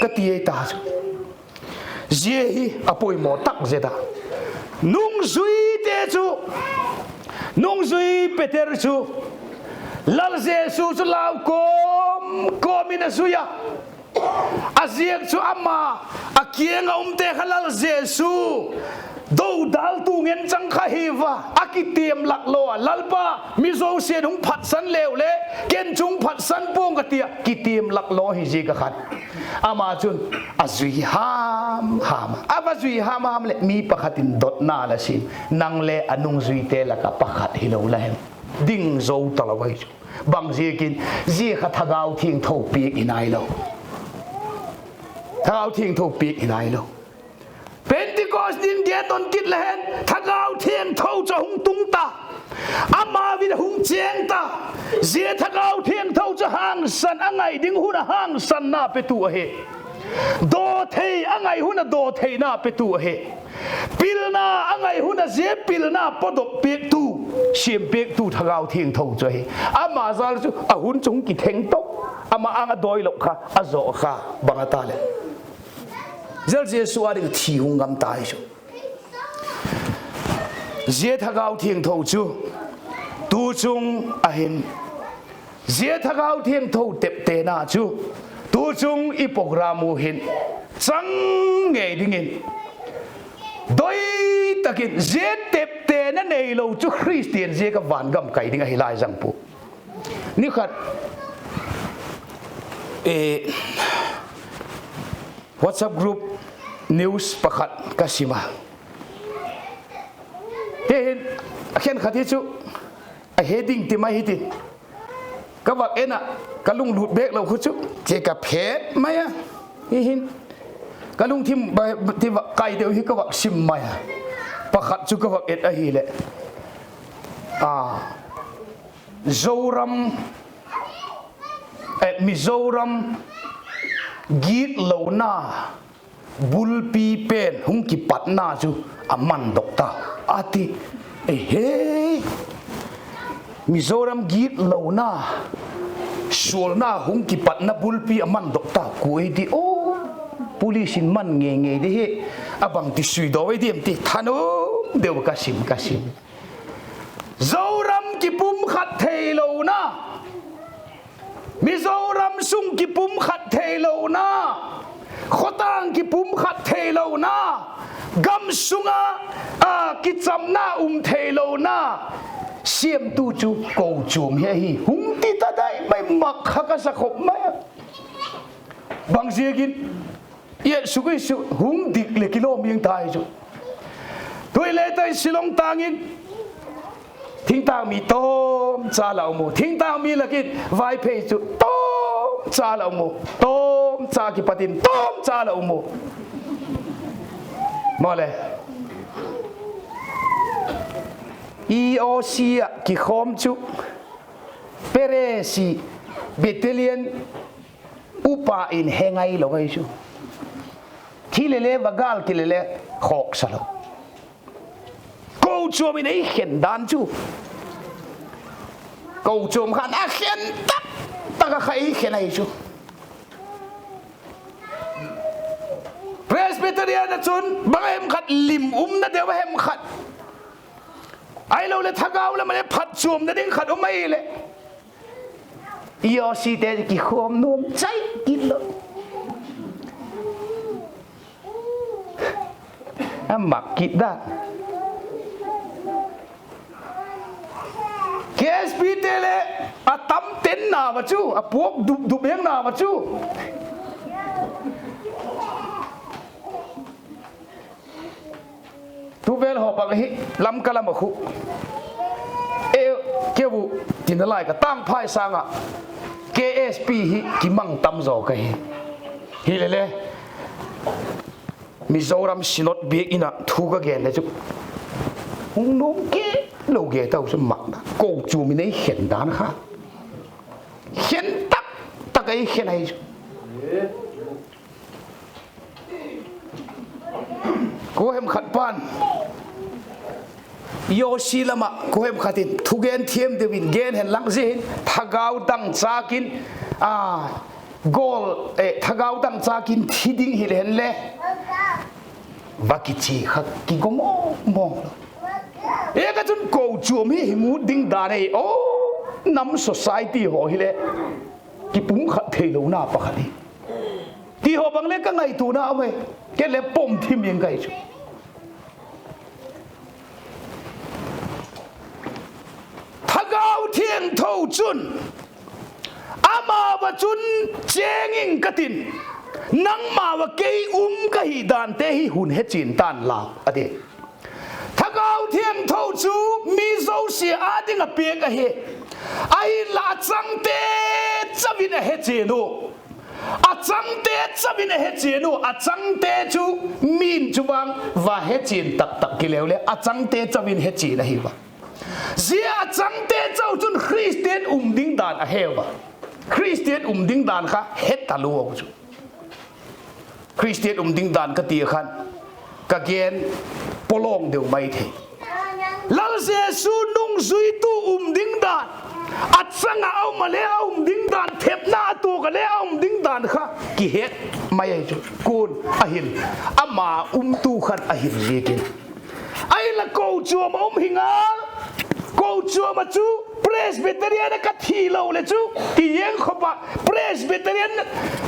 ka ti ei ta chu. Zia hi a poimaw tak zet a. Nungzuite chu, nungzui Peter chu, Lal Jesu chu lau kawm kawm in a zui a. A ziak chu ama a kiang ah umte kha Lal Jesu dodaltu ngen chang kha hi va, a kitiam lak law a, Lalpa, mi zosia'n hung phatsan leu le, ken chu hung phatsan pua'ng ka ti a, kitiam lak law hi ziak a khan, ama chun a zui ham ham a. A va zui ham ham leh mi pakhat in dotna la sim, nang le a nungzuite lak ah pakhat hilo la hem? Ding zo talo ahi chu. Bang ziakin? Zia kha Thagau Thiangtho piak i nai lo. Thagau Thiangtho piak i nai lo. Pentecost din gen don kit le hen, Thagau Thiangtho chu a hung tung ta, amau in a hung chêng ta. Zia Thagau Thiangtho chu hangsan a ngai ding hun a hangsanna petu ahi. Dawthei a ngai hun a dawtheina petu ahi. Pilna a ngai hun a zia pilna pawdok piaktu, siam piaktu Thagau Thiangtho chu ahi. Ama jal chu a hun chu hung kitheng to, ama âng a dawi lo kha, a zaw kha, bang a ta leh, Lal Jesu â ding a thi hung ngam ta hi chu. Zia Thagau Thiangtho chu tu chung a hin, zia Thagau Thiangtho teptena chu tu chung i program uh hin chang ngei dingin, doi tak in zia teptena neilo chu Khristian ziak a vangam kai ding ahi lai zang pua. Ni khat, WhatsApp group news pakhat ka sim a. Hi hin, a khenkhat hi chu a he ding ti mai hi ti. Ka vak en ah, ka lunglut bêk lo khu chu, che ka phet mai a. Hi hin, ka lungthim ba ti vak kai deu hi ka vak sim mai a. Pakhat chu ka vak et ahileh, a, Zoram, eh, Mizoram gitlona bulpi pen hung kipatna chu a mandok ta, a ti. Ehe, Mizoram gitlona, sualna hung kipatna bulpi a mandok ta, kua ei di aw, police in man ngei ngei di hi, a bangti suidaw ei diam ti thanuam deu ka sim, ka sim. Zoram kipumkhat theilona, Mizoram sung kipumkhat theilona, khawtâng kipumkhat theilona, gam sung ah, a, kichamna um theilona siamtu chu kochuam hi ahi, hung ti ta dai mai, mak kha ka sa khop mai a. Bang ziakin, Jesu Khrista hung dik leh kilawm ing ta hi chu. Tu'hin le tai Shillong tâng in thingtâng mi tawmcha la um u, thingtâng mi lak in Vaiphei chu tawmcha la um u, tawmcha kipat in tawmcha la um u. Mawle, EOC ah kikhawm chu Peresi Battalion upa in he ngai lo ahi chu. Thi le le, va gâl ti le le, khawksa lo. Kochuam in ei khen dan chu, kochuam khan a khen tak tak a kha ei khen ahi chu. Presbyterian ah chun bang a hem khat, lim umna deu a hem khat, ahiloleh thagau lam ah le phatchuamna ding khat um ahileh, EOC te kikhawm nuam chai kit lo. A mak kit dan. KSP te le a tam ten na va chu, a puak dup dup eng na va chu. Tu vel haw bang hi, Lamka lam ah khu, e, keu, tina lai ka Tangphai sâng ah KSP hi kimang tam zaw ka hi. Hile le, Mizoram Synod biak in ah thu ka gen le chu, hung nuam kei lo ge tau chu, mak na, kochuam in ei khen dan kha, khen tak tak ei khen ahi chu. Kuahem khat pa'n, Joshi lam ah kuahem khat in thugen thiam deu in gen hen lang, zia hin thagau dangchâk in, a, gol, eh, thagau dangchâk in thi ding hile hen le, va kichia kha kigawm mawng lo. Ziak a chun kochuam hi himut ding dan ei, aw, nam society haw hileh kipumkhat theilona pakhat hi ti haw bang le ka ngaituana a um e. Kei le pom thim ing ka hi chu. Thagau Thiangtho chun, amau ah chun, chêng ing ka tin, nangmau ah kei um ka hi dante hi hun hechian ta'n lau, a ti. Thagau Thiangtho chu mi zosia â ding ah piak ahi. Ahinla a changte chau in a hechian u. A changte chau in a hechian u. A changte chu, min chu vang va hechian tak tak kileu le, a changte chau in hechian ahi va. Zia a changte chau chun Khristian um ding dan a heu a. Khristian um ding dan kha he talua chu. Khristian um ding dan ka ti khan, ka gen polawng deu mai thei. Lal Jesu nungzuitu um ding dan, a chang ah a um a le a um ding dan, thepna a tuak a le a um ding dan kha kihet mai ahi chu. Kua'n a hil? Ama umtu khan a hil ziakin. Ahinla kochuam a um hi ngal, kochuam ah chu Presbyterian ah ka thi lo leh chu, ti eng khop ah Presbyterian,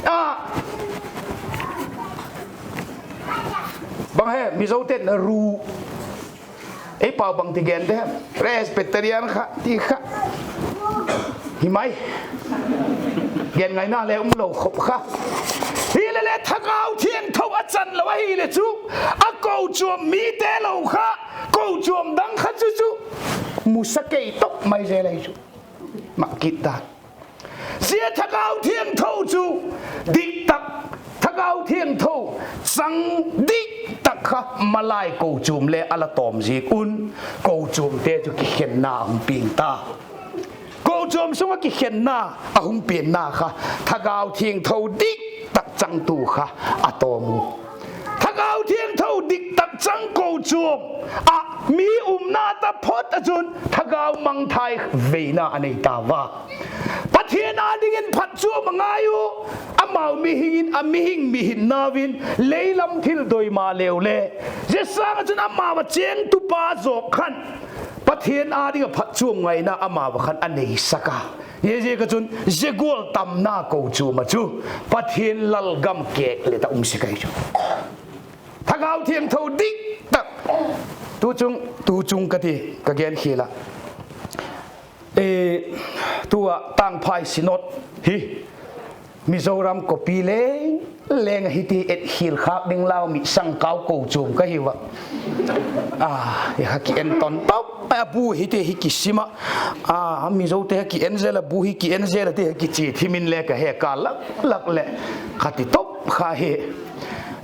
a, bang he Mizote'n ru, ei pau bang ti gen de, Presbyterian kha ti kha hi mai. Gen ngaina le um lo khop kha. Hilele Thagau Thiangtho a chan lo ahileh chu, a kochuam mite lo kha, kochuam dang kha chu chu musa kei tawp mai zel ahi chu. Mak kit dan. Zia Thagau Thiangtho chu dik tak, Thagau Thiangtho chang dik tak kha malai kochuam le a la tawm ziak un, kochuamte chu kikhenna a hung piang ta. Kochuam sung ah kikhenna a hung pianna kha Thagau Thiangtho dik tak changtu kha a tawm u. Thagau Thiangtho dik tak chang kochuam ah mi umna taphot ah chun thagau mangthai veina a nei ta ua. Pathian â dingin phatchuam a ngai u, amau mihing in, a mihing mihinnau in lei lam thil doi maleu le, zia sâng ah chun amau ah chêngtupa zawk khan Pathian â ding ah phatchuam ngaina amau ah khan a neisak a. Ziaziak ah chun zia gual tamna kochuam ah chu Pathian lalgam kêk let ah um sek ahi chu. Thagau Thiangtho dik tak. Tu chung, tu chung ka ti, ka gen khial a. E, tu ah Tangphai Synod hi Mizoram copy leng leng ahi ti etkhial khâk ding lau mi sangkau kochuam ka hi ua. A, e kha ki en ton tau, a bu hi ti hi kisim a. A, Mizote kha ki en zel a, bu hi ki en zel a ti hi kichia thim in le ka he kâl lak lak leh kha ti top kha hi.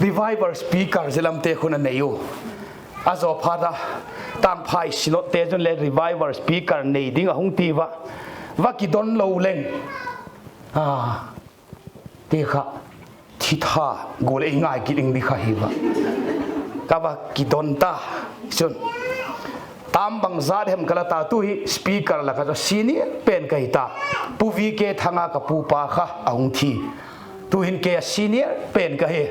Revival speaker zia lamte khun a nei u. A zaw phat a, Tangphai Synodte chun le Revival speaker nei ding a hung ti ua. Va kidon lo leng, a, ti kha, thitha gual ei ngai kit ing di kha hi ua. Ka va kidon ta, chun, tam bangzat hem ka la ta, tu hi speaker lak ah chu senior pen ka hi ta. Pu V K Thanga ka pupa kha a hung thi. Tu'hin kei a senior pen ka hi.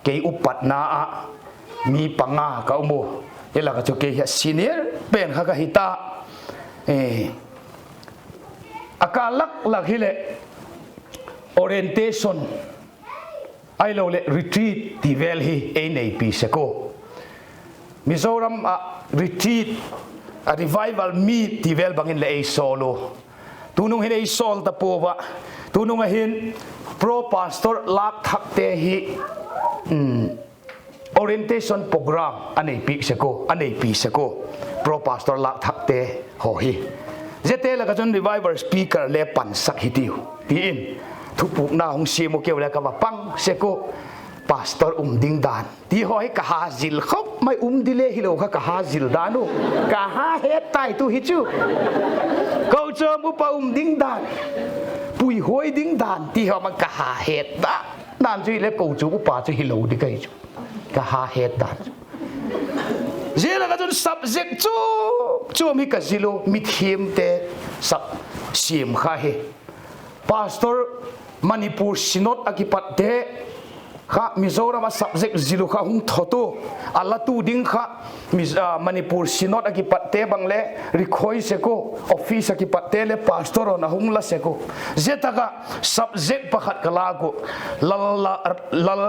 Kei upatna ah mi panga ka um u. Hi lak ah chu kei hi a senior pen kha ka hi ta. E, a kâl lak lak hileh orientation ahiloleh retreat ti vel hi ei neipi sek u. Mizoram ah retreat, a revival meet ti vel bangin leh ei sawl u. Tunung hin ei sawl ta pua ua. Tunung ah hin pro pastor Lâkthakte hi, um, orientation program a neipi sek u, a neipi sek u. Pro pastor Lâkthakte haw hi. Ziate lak ah chun revival speaker le pansak hi tiu, ti in thupukna hung siam u, keu le ka va pang sek u. Pastor um ding dan ti haw hi ka ha zil khop mai, um di le hilo kha ka ha zil dan u. Ka ha het tai tu hi chu. Kochuam upa um ding dan. puihuai ding dan ti hi ama ka ha het dan, dan chu hile kochuam upa chu hilo ding ahi chu, ka ha het dan chu. Zia lak ah chun subject chuam chuam hi ka zil u, mithiamte sap siam kha hi. Pastor, Manipur Synod a kipatte kha Mizoram a subject zil u kha hung thot u, a latu ding kha Manipur Synod a kipatte bang le rekhoi sek u, office a kipatte le pastor hon a hung la sek u. Zia tak ah subject pakhat ka lâk uh, Lal, Lal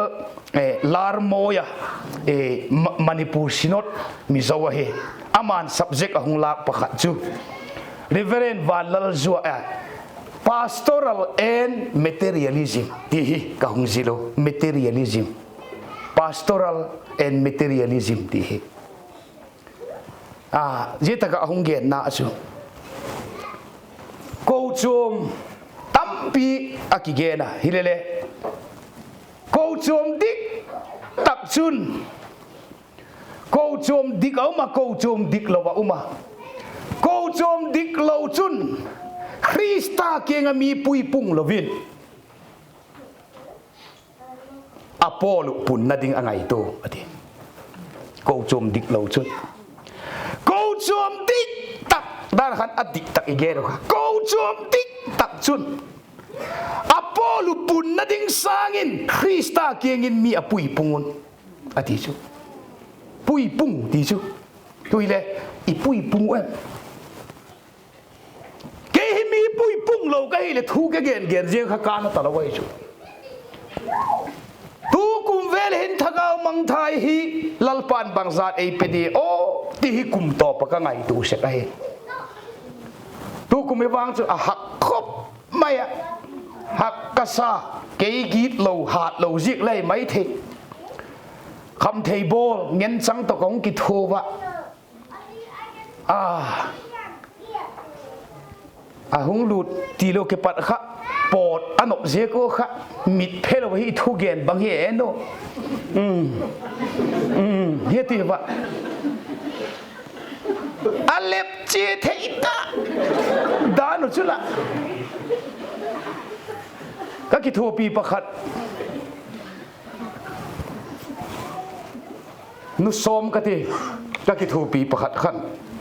Larmoya, Manipur Synod Mizo ahi. Ama'n subject a hung lâk pakhat chu Reverend Vanlalzua, Pastoral and Materialism ti hi ka hung zil u, Materialism. Pastoral and Materialism ti hi. Zia tak ah a hung genna chu kochuam tampi a kigen a, hilele kochuam dik tak chun, kochuam dik a um a, kochuam diklo a um a. Kochuam diklo chun Khrista kiang ah mi puipung lo in, a pawl uh punna ding a ngaitua a ti. Kochuam diklo chun, kochuam dik tak, dan khan a dik tak i gen uh kha, kochuam dik tak chun a pawl uh punna ding sâng in Khrista kiang in mi a puipung un, a ti chu. Puipung ti chu, tu hile i puipung u em? Kei hi mi puipung lo ka hileh thu ka gen gen ziang kha kâna talo ahi chu. Tukum vêl hin thagau mangthai hi Lalpa'n bangzat ei pe di aw ti hi kum tawp ah ka ngaitua sek ahi. Tukum hi vang chu a hak khop mai ah, hak ka sa, kei gitlo hâtlo ziak le mai thei. Khamthei bawl ngen chang tawh ka hung kithua a, a hung lût tilo kipat kha, pawt a nop ziak ua kha, mit phelo hi thugen bang hi e nu, hi ti va, a lep chia thei ta dan uh chu la, ka kithuapi pakhat, nu sawm ka ti, ka kithuapi pakhat khan,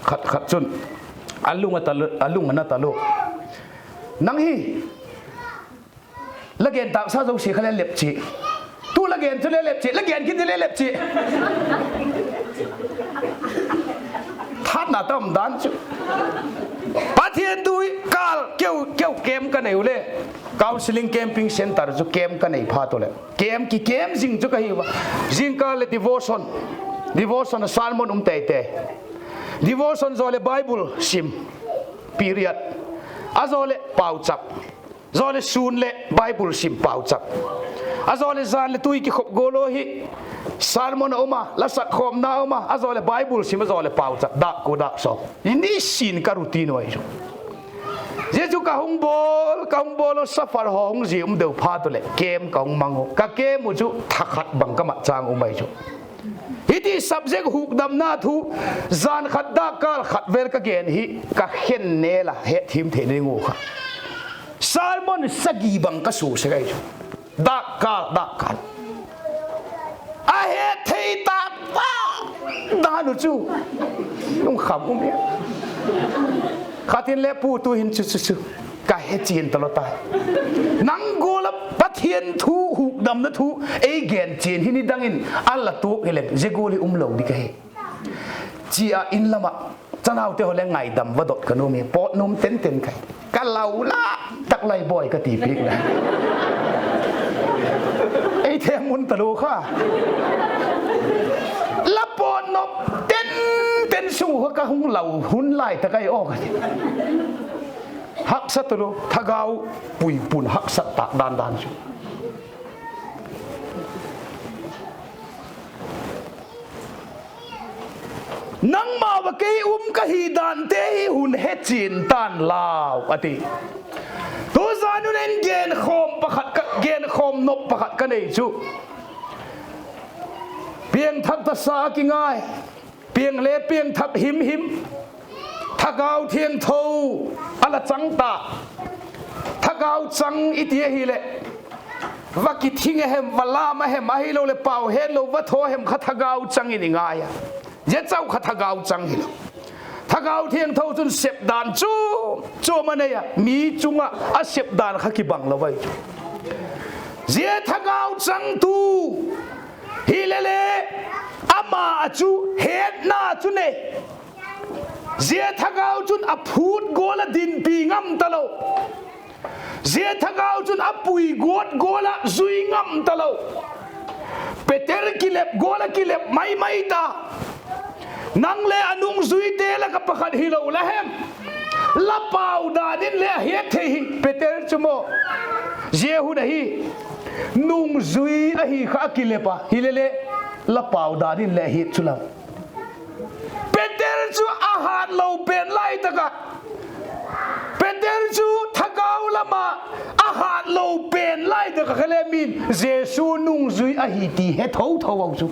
khat khat chun a lung a na talua, nang hi la gen tâksa zosia kha le lep chia, tu la gen chu le lep chia, la gen kit di le lep chia. Thatna tam dan chu, Pathian thu kâl keu keu camp ka nei u le, Counselling Camping Centre chu camp ka nei phat u leh camp ki camp zing chu ka hi ua. Zingkal leh devotion, devotion a sermon um tei tei, devotion zaw leh Bible sim period, a zaw leh pauchap, zaw leh sûn leh Bible sim pauchap, a zaw leh jan leh tui kikhop gual u hi, sermon a um a, la sak khawmna a um a, a zaw leh Bible sim, a zaw leh pauchap, dâk kua dâk sawm, nisin ka routine u ahi chu. Zia chu ka hung bawl, ka hung bawl u, suffer haw hung zia um deu phat u leh camp ka hung mang u, ka camp u chu tha khat bang ka mat châng um ahi chu. Hiti subject hukdamna thu, jan khat dâk kâl khat vêl ka gen hi, ka khen nel a hetthiam theina ding u kha sermon sagi bang ka sua sek ahi chu. Dâk kâl dâk kâl a hetthei tâk pa dan uh chu, lungkham um e. Khat in le, Pu, tu'hin chu chu chu ka hechian talo tai, nang gual ah Pathian thu hukdamna thu ei gen chian hi ni dang in a la tuak hileh zia gual hi um lo ding ahi, chi a in lam ah chanaute haw le ngaidam va dot ka nuam hi, pawt nuam ten ten kha, ka lau la tak lai bawi ka ti piak le, ei them mun talo kha, la pawt nop ten ten sung kha ka hung lau hun lai tak ahi aw ka ti. Haksa talo, thagau puipun haksa tâk dan dan chu. Nangmau ah kei um ka hi dante hi hun hechian ta'n lau a ti. Tuzan un in genkhawm pakhat, genkhawm nop pakhat ka nei chu, piangthak tasa a kingai, piang le piangthak him him, Thagau Thiangtho a la chang ta, Thagau chang i ti ahileh, va kithing a hem, va lam a hem, ahiloleh pau hetlo va tho hem kha thagau chang in i ngai a. Zia chau kha thagau chang hilo. Thagau Thiangtho chun sepdan chu, chuam a nei a, mi chung ah a sepdan kha kibang lo ai chu. Zia thagau changtu hilele, ama ah chu hetna chu nei. Zia thagau chun a phût gual ah dinpi ngam talo. Zia thagau chun a pui guat gual ah zui ngam talo. Peter kilep gual ah kilep mai mai ta. Nang le a nungzuite lak ah pakhat hilo la hem? La pau dan in le a hiat thei hi Peter chu maw. Zia hun ahi, nungzui ahi kha a kilep a, hilele la pau dan in le a hiat chu lam. Peter chu a hâtlo pen lai tak ah, Peter chu thagau lam ah a hâtlo pen lai tak ah kha le min Jesu nungzui ahi ti he tho tho a chu.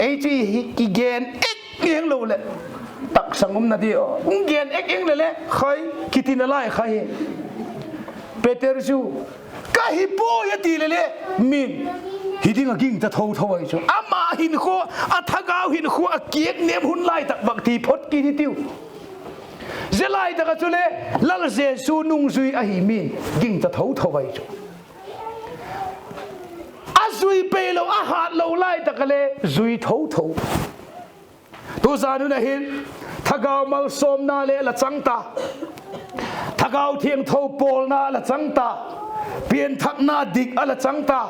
Ei chu i gen ek eng lo leh, taksang umna di, hung gen ek eng le le khai kitina lai kha hi. Peter chu, ka hi puai a ti le le, min hi ding ah gingcha tho tho ai chu. Ama hinkhua, a thagau hinkhua a kiak nem hun lai tak bak ti phot kit hi tiu. Zia lai tak ah chule Lal Jesu nungzui ahi min gingcha tho tho ai chu. A zui peilo, a hâtlo lai tak ah le zui tho tho. Tuzan hun ah hin thagau malsawmna le la chang ta. Thagau Thiangtho pawlna la chang ta. Pianthakna dik a la chang ta.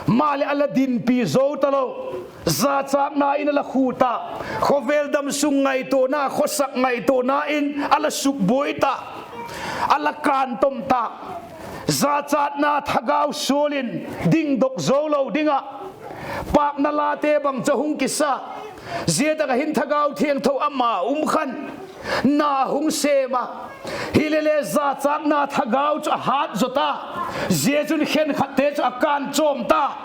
Maleh a la dinpi zo talo. Zachâtna in a la khu ta. Khawvel damsung ngaituana, khawsak ngaituana in a la sukbuai ta. A la kântom ta. Zachâtna thagau sual in dingdok zo lo ding ah, pâkna late bang chu hung kisa. Zia tak ah hin thagau thiangtho ama um khan na hung sêm a. Hilele zachâtna thagau chu a hât zaw ta. Zia chun khenkhatte chu a kânchawm ta.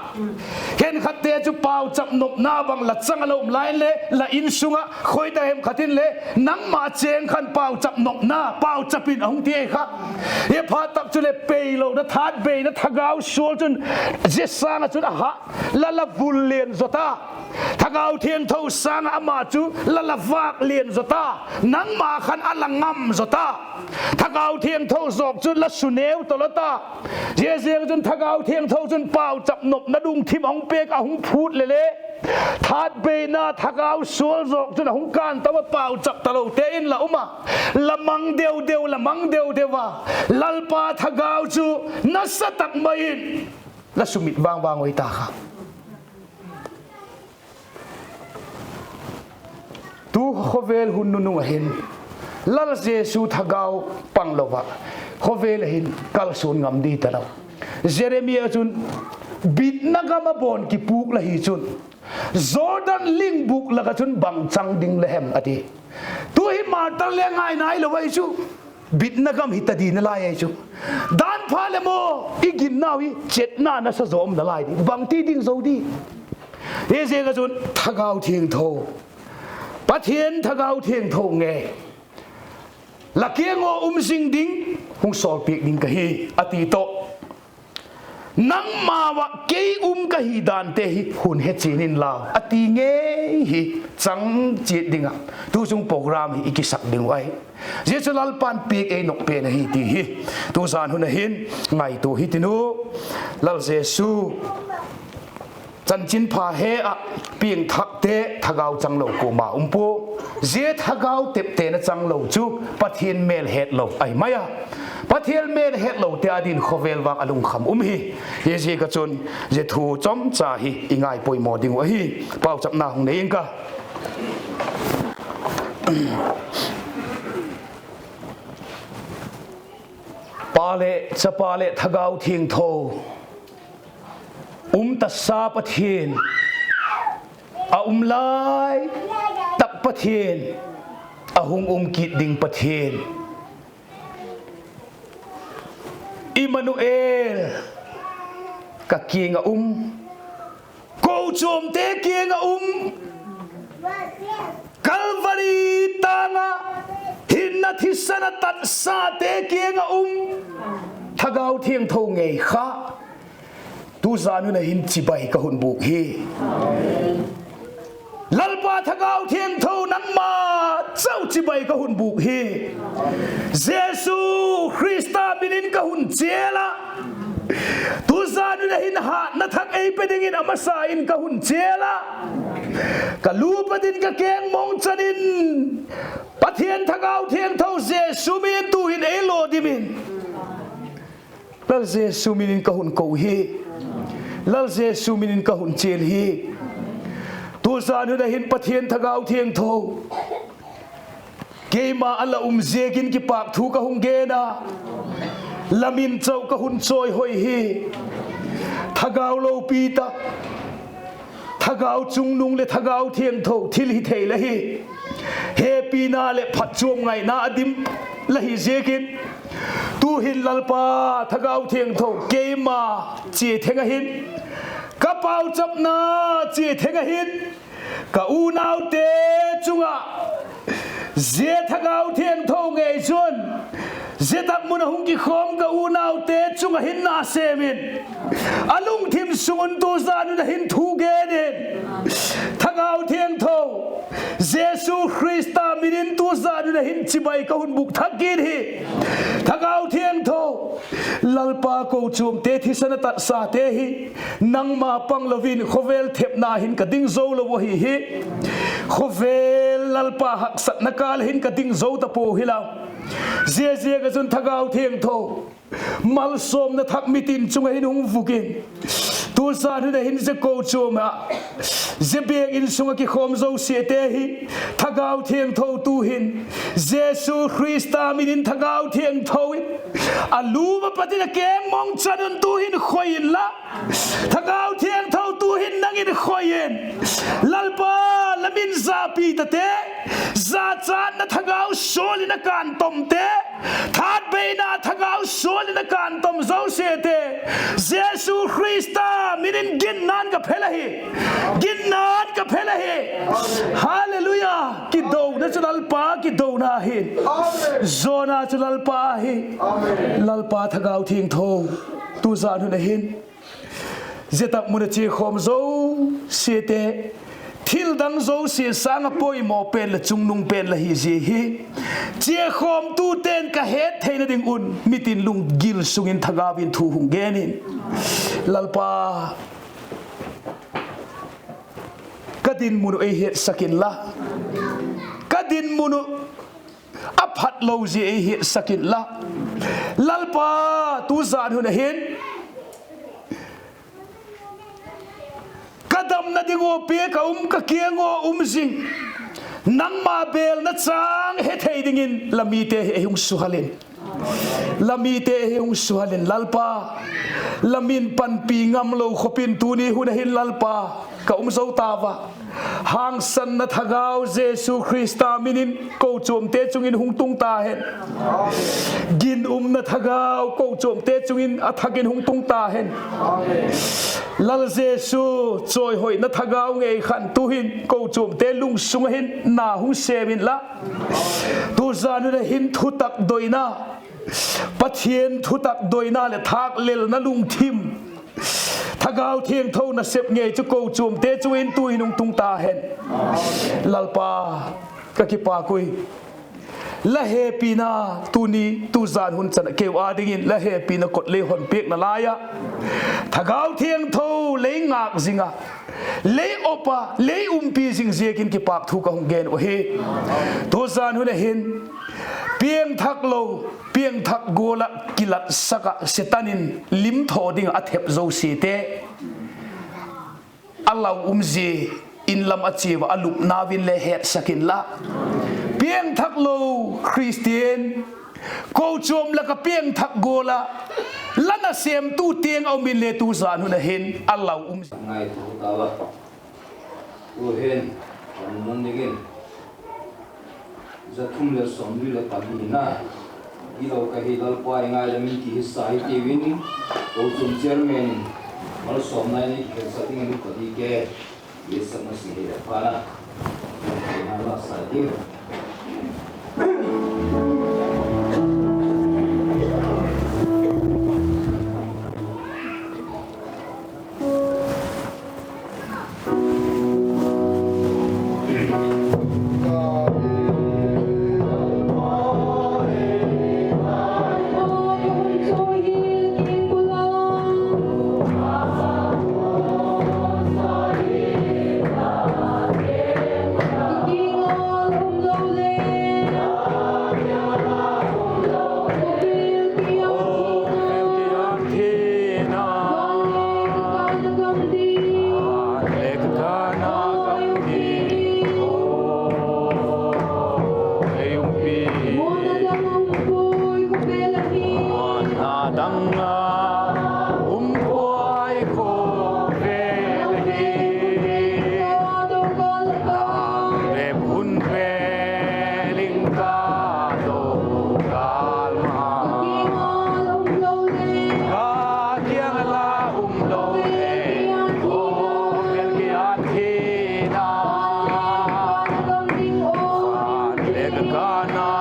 Khenkhatte chu pauchap nopna bang la chang a la um lai inle, la insung ah khoi tak hem khat inle, nangma chêng khan pauchap nopna, pauchap in a hung ti kha. Hi phat tak chule peilona, tha beina thagau sual chun zia sâng ah chun a hât, la la vul lian zaw ta. Thagau thiangtho sâng ah ama chu la la vâk lian zaw ta. Nangma khan a la ngam zaw ta. Thagau thiangtho zawk chu la su neu talo ta. Zia ziak chun thagau thiangtho chun pauchap nopna lungthim a hung pêk, a hung phût lele, tha beina thagau sual zawk chun a hung kântom a, pauchap talote in la um a, la mang deu deu, la mang deu deu a, Lalpa thagau chu nasa tak mai in la sumit vang vang ui ta kha. Tu khawvel hun nunung ah hin Lal Jesu thagau panglo ah khawvel ah hin kalsuan ngam di talo. Jeremia chun bitna gam a bawn kipûk la hi chun Jordan lingbûk lak ah chun bang chang ding la hem a ti. Tu hi martar le ngai nailo ai chu, bitna gam hi ta di nalai ai chu. Dan pha leh maw, i ginnau hi chetna nasa zaw um nalai di, bangti ding zo di. Hiziak ah chun thagau thiangtho, Pathian thagau thiangtho ngei, la kiang ua um zing ding hung sawlpiak ding ka hi, a ti tawh, nangmau ah kei um ka hi dante hi hun hechian inlau, a ti ngei hi chang chiat ding ah tu chung program hi i kisak ding uh ahi. Zia chu Lalpa'n piak ei nop pen ahi ti hi tu zan hun ah hin ngaitua hitiu. Lal Jesu chanchinpha he ah piangthakte thagau changlo kuama um pua. Zia thagau teptena changlo chu Pathian mêl hetlo ahi mai a. Pathian mêl hetlote â ding khawvel vang a lungkham um hi. Hiziak ah chun zia thu chomcha hi i ngaipoimaw ding uh ahi. Pauchapna hung nei ing ka. Pa leh Chapa leh Thagau Thiangtho, um tasa Pathian, a um lai tak Pathian, a hung um kit ding Pathian, Immanuel, ka kiang ah um, kochuamte kiang ah um, Calvary tâng ah hinna thisan a tatsate kiang ah um Thagau Thiangtho ngei kha tuzan hun a hin chibai ka hun bûk hi. Lalpa Thagau Thiangtho, nangma chau chibai ka hun bûk hi. Jesu Khrista min in ka hun chial a, tuzan hun a hin hatna thak ei pe dingin a masa in ka hun chial a, ka lu pat in ka keng mawng chan in, Pathian Thagau Thiangtho, Jesu min in tu'hin ei law dim in. Lal Jesu min in ka hun ko hi. Lal Jesu min in ka hun chial hi. Tuzan hun a hin Pathian Thagau Thiangtho, keima a la um ziakin kipâk thu ka hung gen a, la min chau ka hun chawihoi hi. Thagau lopi tak, Thagau chungnung leh Thagau Thiangtho thil hi thei la hi. Hepina leh phatchuam ngaina a dim la hi ziakin, tu'hin Lalpa Thagau Thiangtho, keima chia theng a hin, ka pauchapna chia theng a hin, ka unaute chung ah zia Thagau Thiangtho ngei chun, zia tak mun a hung kikhawm ka unaute chung ah hin na sêm in, a lungthim sung un tuzan hun a hin thu gen in, Thagau Thiangtho, Jesu Khrista min in tuzan hun a hin chibai ka hun bûk thak kit hi. Thagau Thiangtho, Lalpa, kochuamte thisan a tatsate hi nangma pang lo in khawvel thepna hin ka ding zo lo ahi hi. Khawvel Lalpa haksatna kâl hin ka ding zo ta pua hi la. Ziaziak ah chun Thagau Thiangtho, malsawmna thak mitin chung ah hin hung vuk in, tuzan hun a hin zia kochuam ah, zia biakin sung ah kikhawm zosiate hi, Thagau Thiangtho tu'hin, Jesu Khrista min in Thagau Thiangtho in, a lu a pat in a keng mawng chan un tu'hin khoi inla, Thagau Thiangtho tu'hin nang in khoi in, Lalpa, la min zapi tate, zachatna Thagau sual in a kântomte, thatbeina Thagau sual in a kântom zosiate, Jesu Khrista min in ginna'n ka phel ahi. Ginna'n ka phel ahi. Halleluia. Kidona chu Lalpa kidona hi. Zawna chu Lalpa hi. Lalpa Thagau Thiangtho, tuzan hun a hin zia tak mun a chia khawm zosiate, thil dang zosia sâng ah poimaw pen leh chungnung pen la hi zia hi. Chia khawmtute'n ka het theina ding un mitin lunggil sung in Thagau in thu hung gen in. Lalpa, ka dinmun uh ei hetsak inla, ka dinmun uh a phat lo zia ei hetsak inla, Lalpa, tuzan hun a hin ka damna ding ua piak a um, ka kiang ua um zing, nangma bêlna chang he thei dingin la mite hi ei hung suhal in. La mite hi hung suhal in Lalpa, la min panpi ngam lo khop in tuni hun a hin Lalpa, ka um zo ta ua. Hangsanna Thagau Jesu Khrista min in kochuamte chung in hung tung ta hen. Ginumna Thagau kochuamte chung in a thak in hung tung ta hen. Lal Jesu, chawihoina Thagau ngei khan tu'hin kochuamte lungsung ah hin na hung sêm inla, tuzan hun a hin thutak doina, Pathian thutak doina leh thâklelna lungthim, Thagau Thiangtho nasep ngei chu kochuamte chung in tu'hin hung tung ta hen. Lalpa, ka kipâk ui. La hepina tuni tuzan hun chan ah keu â dingin la hepina kot lei hon piakna lai ah, Thagau Thiangtho lei ngâk zing a, lei op a, lei umpi zing ziakin kipâk thu ka hung gen uh ahi. Tuzan hun a hin piangthak lo, piangthak gual ah kilatsak ah Setan in limthaw ding ah a thep zosiate, a lau um zia in lam a chia ua a lupnau in le hetsak inla, piangthak lo Khristian, kochuam lak ah piangthak gual ah la nasêmtu tiang a um inle tuzan hun a hin a lau um ngaitha ta ua. Tu'hin, a mun dingin za thum leh sawmli leh pali na, i lo ka hi Lalpa, i ngai lam in ti hi sa hi tiu in, kochuam chairman in malsawmna in ei khensak dingin ka di ke, i sakna si hi leh pha na, i na la sa tiu.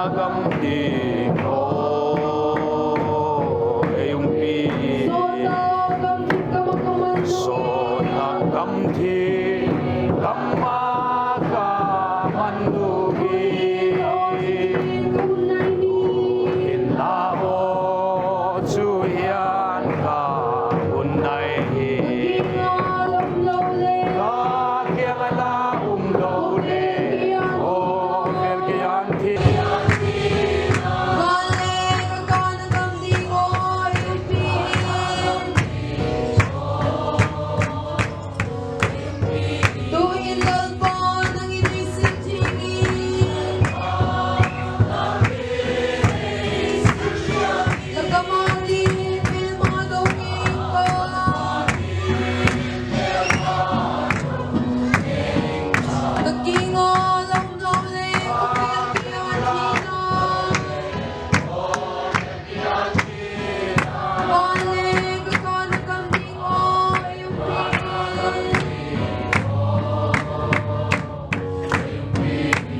Gam ding aw, ei umpi. Sawt tak gam thip, gam ma ka man ding hi. Tu'hin la aw, chu hian ka hun nai hi. Ka kiang ah la um lo le, aw, fel kiang thip. Van le ka kân a gam ding aw, ei umpi. Tu'hin Lalpa, nang in ei sil thiang in, la gam ah dingin hmêlma do ing ka. Ka kiang ah la um lo le, ka fel kiang thina. Van le ka kân a gam ding aw, ei umpi.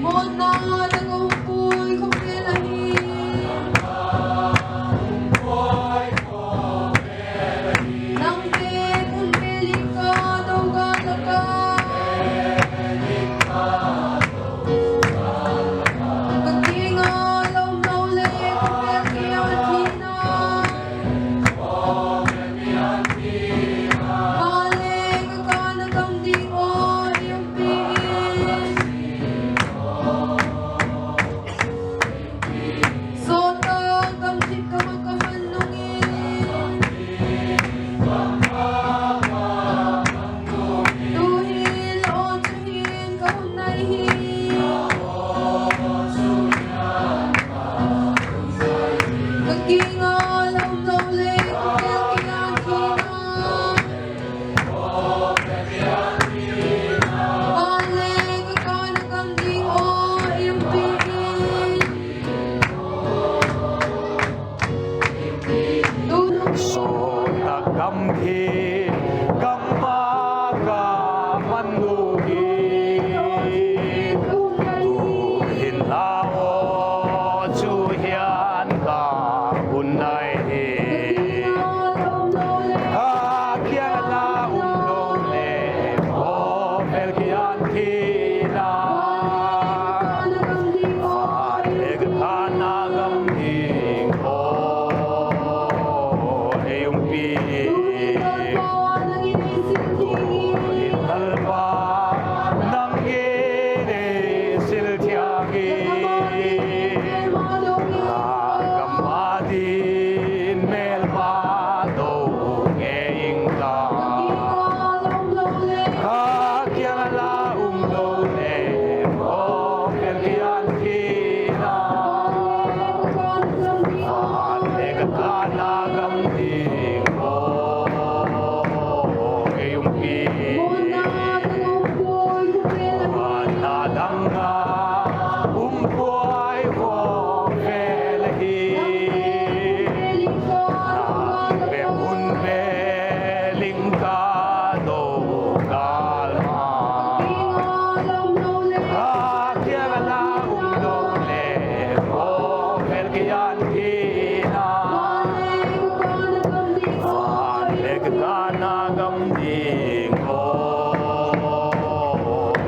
Mawtna dang um puai khawvel ahi. Nang te hun ve ling ka, do ka la ka. Ka kiang ah la um lo le, ka fel kiang thina. Van le ka kân a gam ding aw, ei umpi. Sawt tak gam thip gam ah ka man nung in, tu'hin la aw, chu hian ka hun nai hi. Ka kiang ah la um lo le, ka fel kiang thina. Van le ka kân a gam ding aw, ei umpi. Sawt tak gam thip, gam ma ka man ding hi. Tu'hin la aw, chu hian ka hun nai hi. Ka kiang ah la um lo le, aw, fel kiang thina. Van le ka kân a gam ding aw, ei umpi. Tu'hin Lalpa, nang in ei sil thiang in, la gam ah dingin hmêlma do ngei ing ka. Ka kiang ah la um lo le, aw, fel kiang thina. Van le ka kân a gam ding aw, ei umpi. Mawtna dang a um puai khawvel ahi. Nang bep hun ve ling ka, do ka la ka. Ka kiang ah la um lo le, aw, fel kiang thina. Van le ka kân a gam ding aw,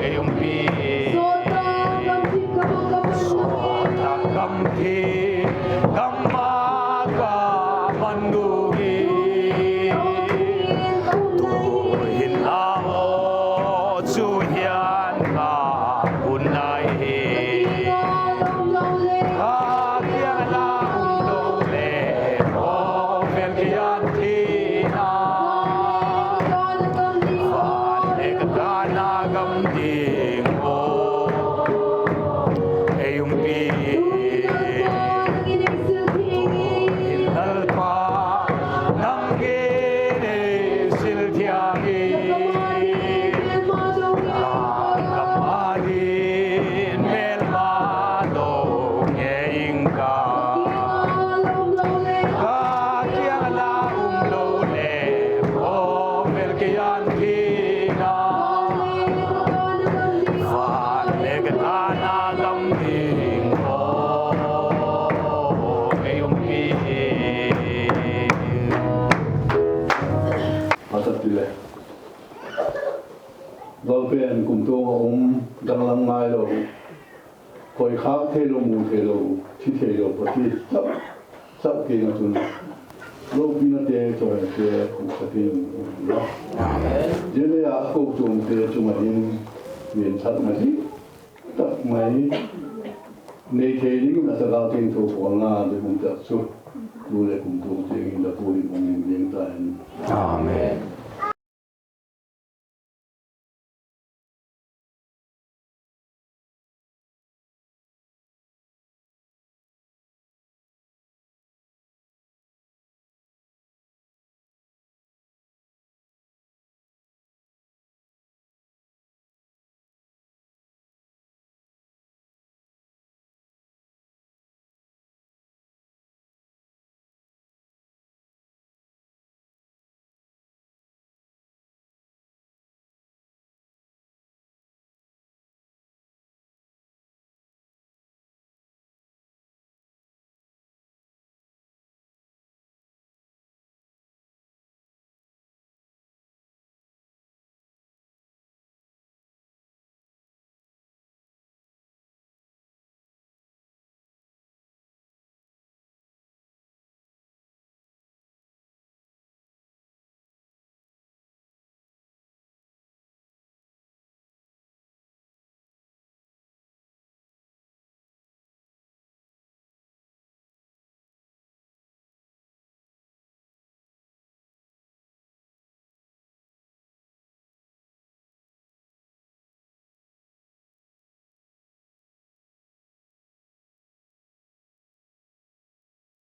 ei umpi. Sawt tak gam thip, gam ma ka man ding hi. Tu'hin la aw, chu hian ka hun nai hi. Ka kiang ah la um lo le, aw, fel kiang thina. Van le ka kân a gam ding aw, ei umpi. Tu'hin Lalpa, Tuang a um, danglam ngailo, koikhâk theilo, mu theilo, thi theilo, pati chap chap kiang ah chun lopinate tawh hete khup ka tin la. Zia lei ah kochuamte chung ah hin piangthakna hi tak mai nei thei dingin a Thagau Thiangtho pawlna le um tak chu tu leh kumtuang tiang in la pu in hung in piang ta hen. Amen.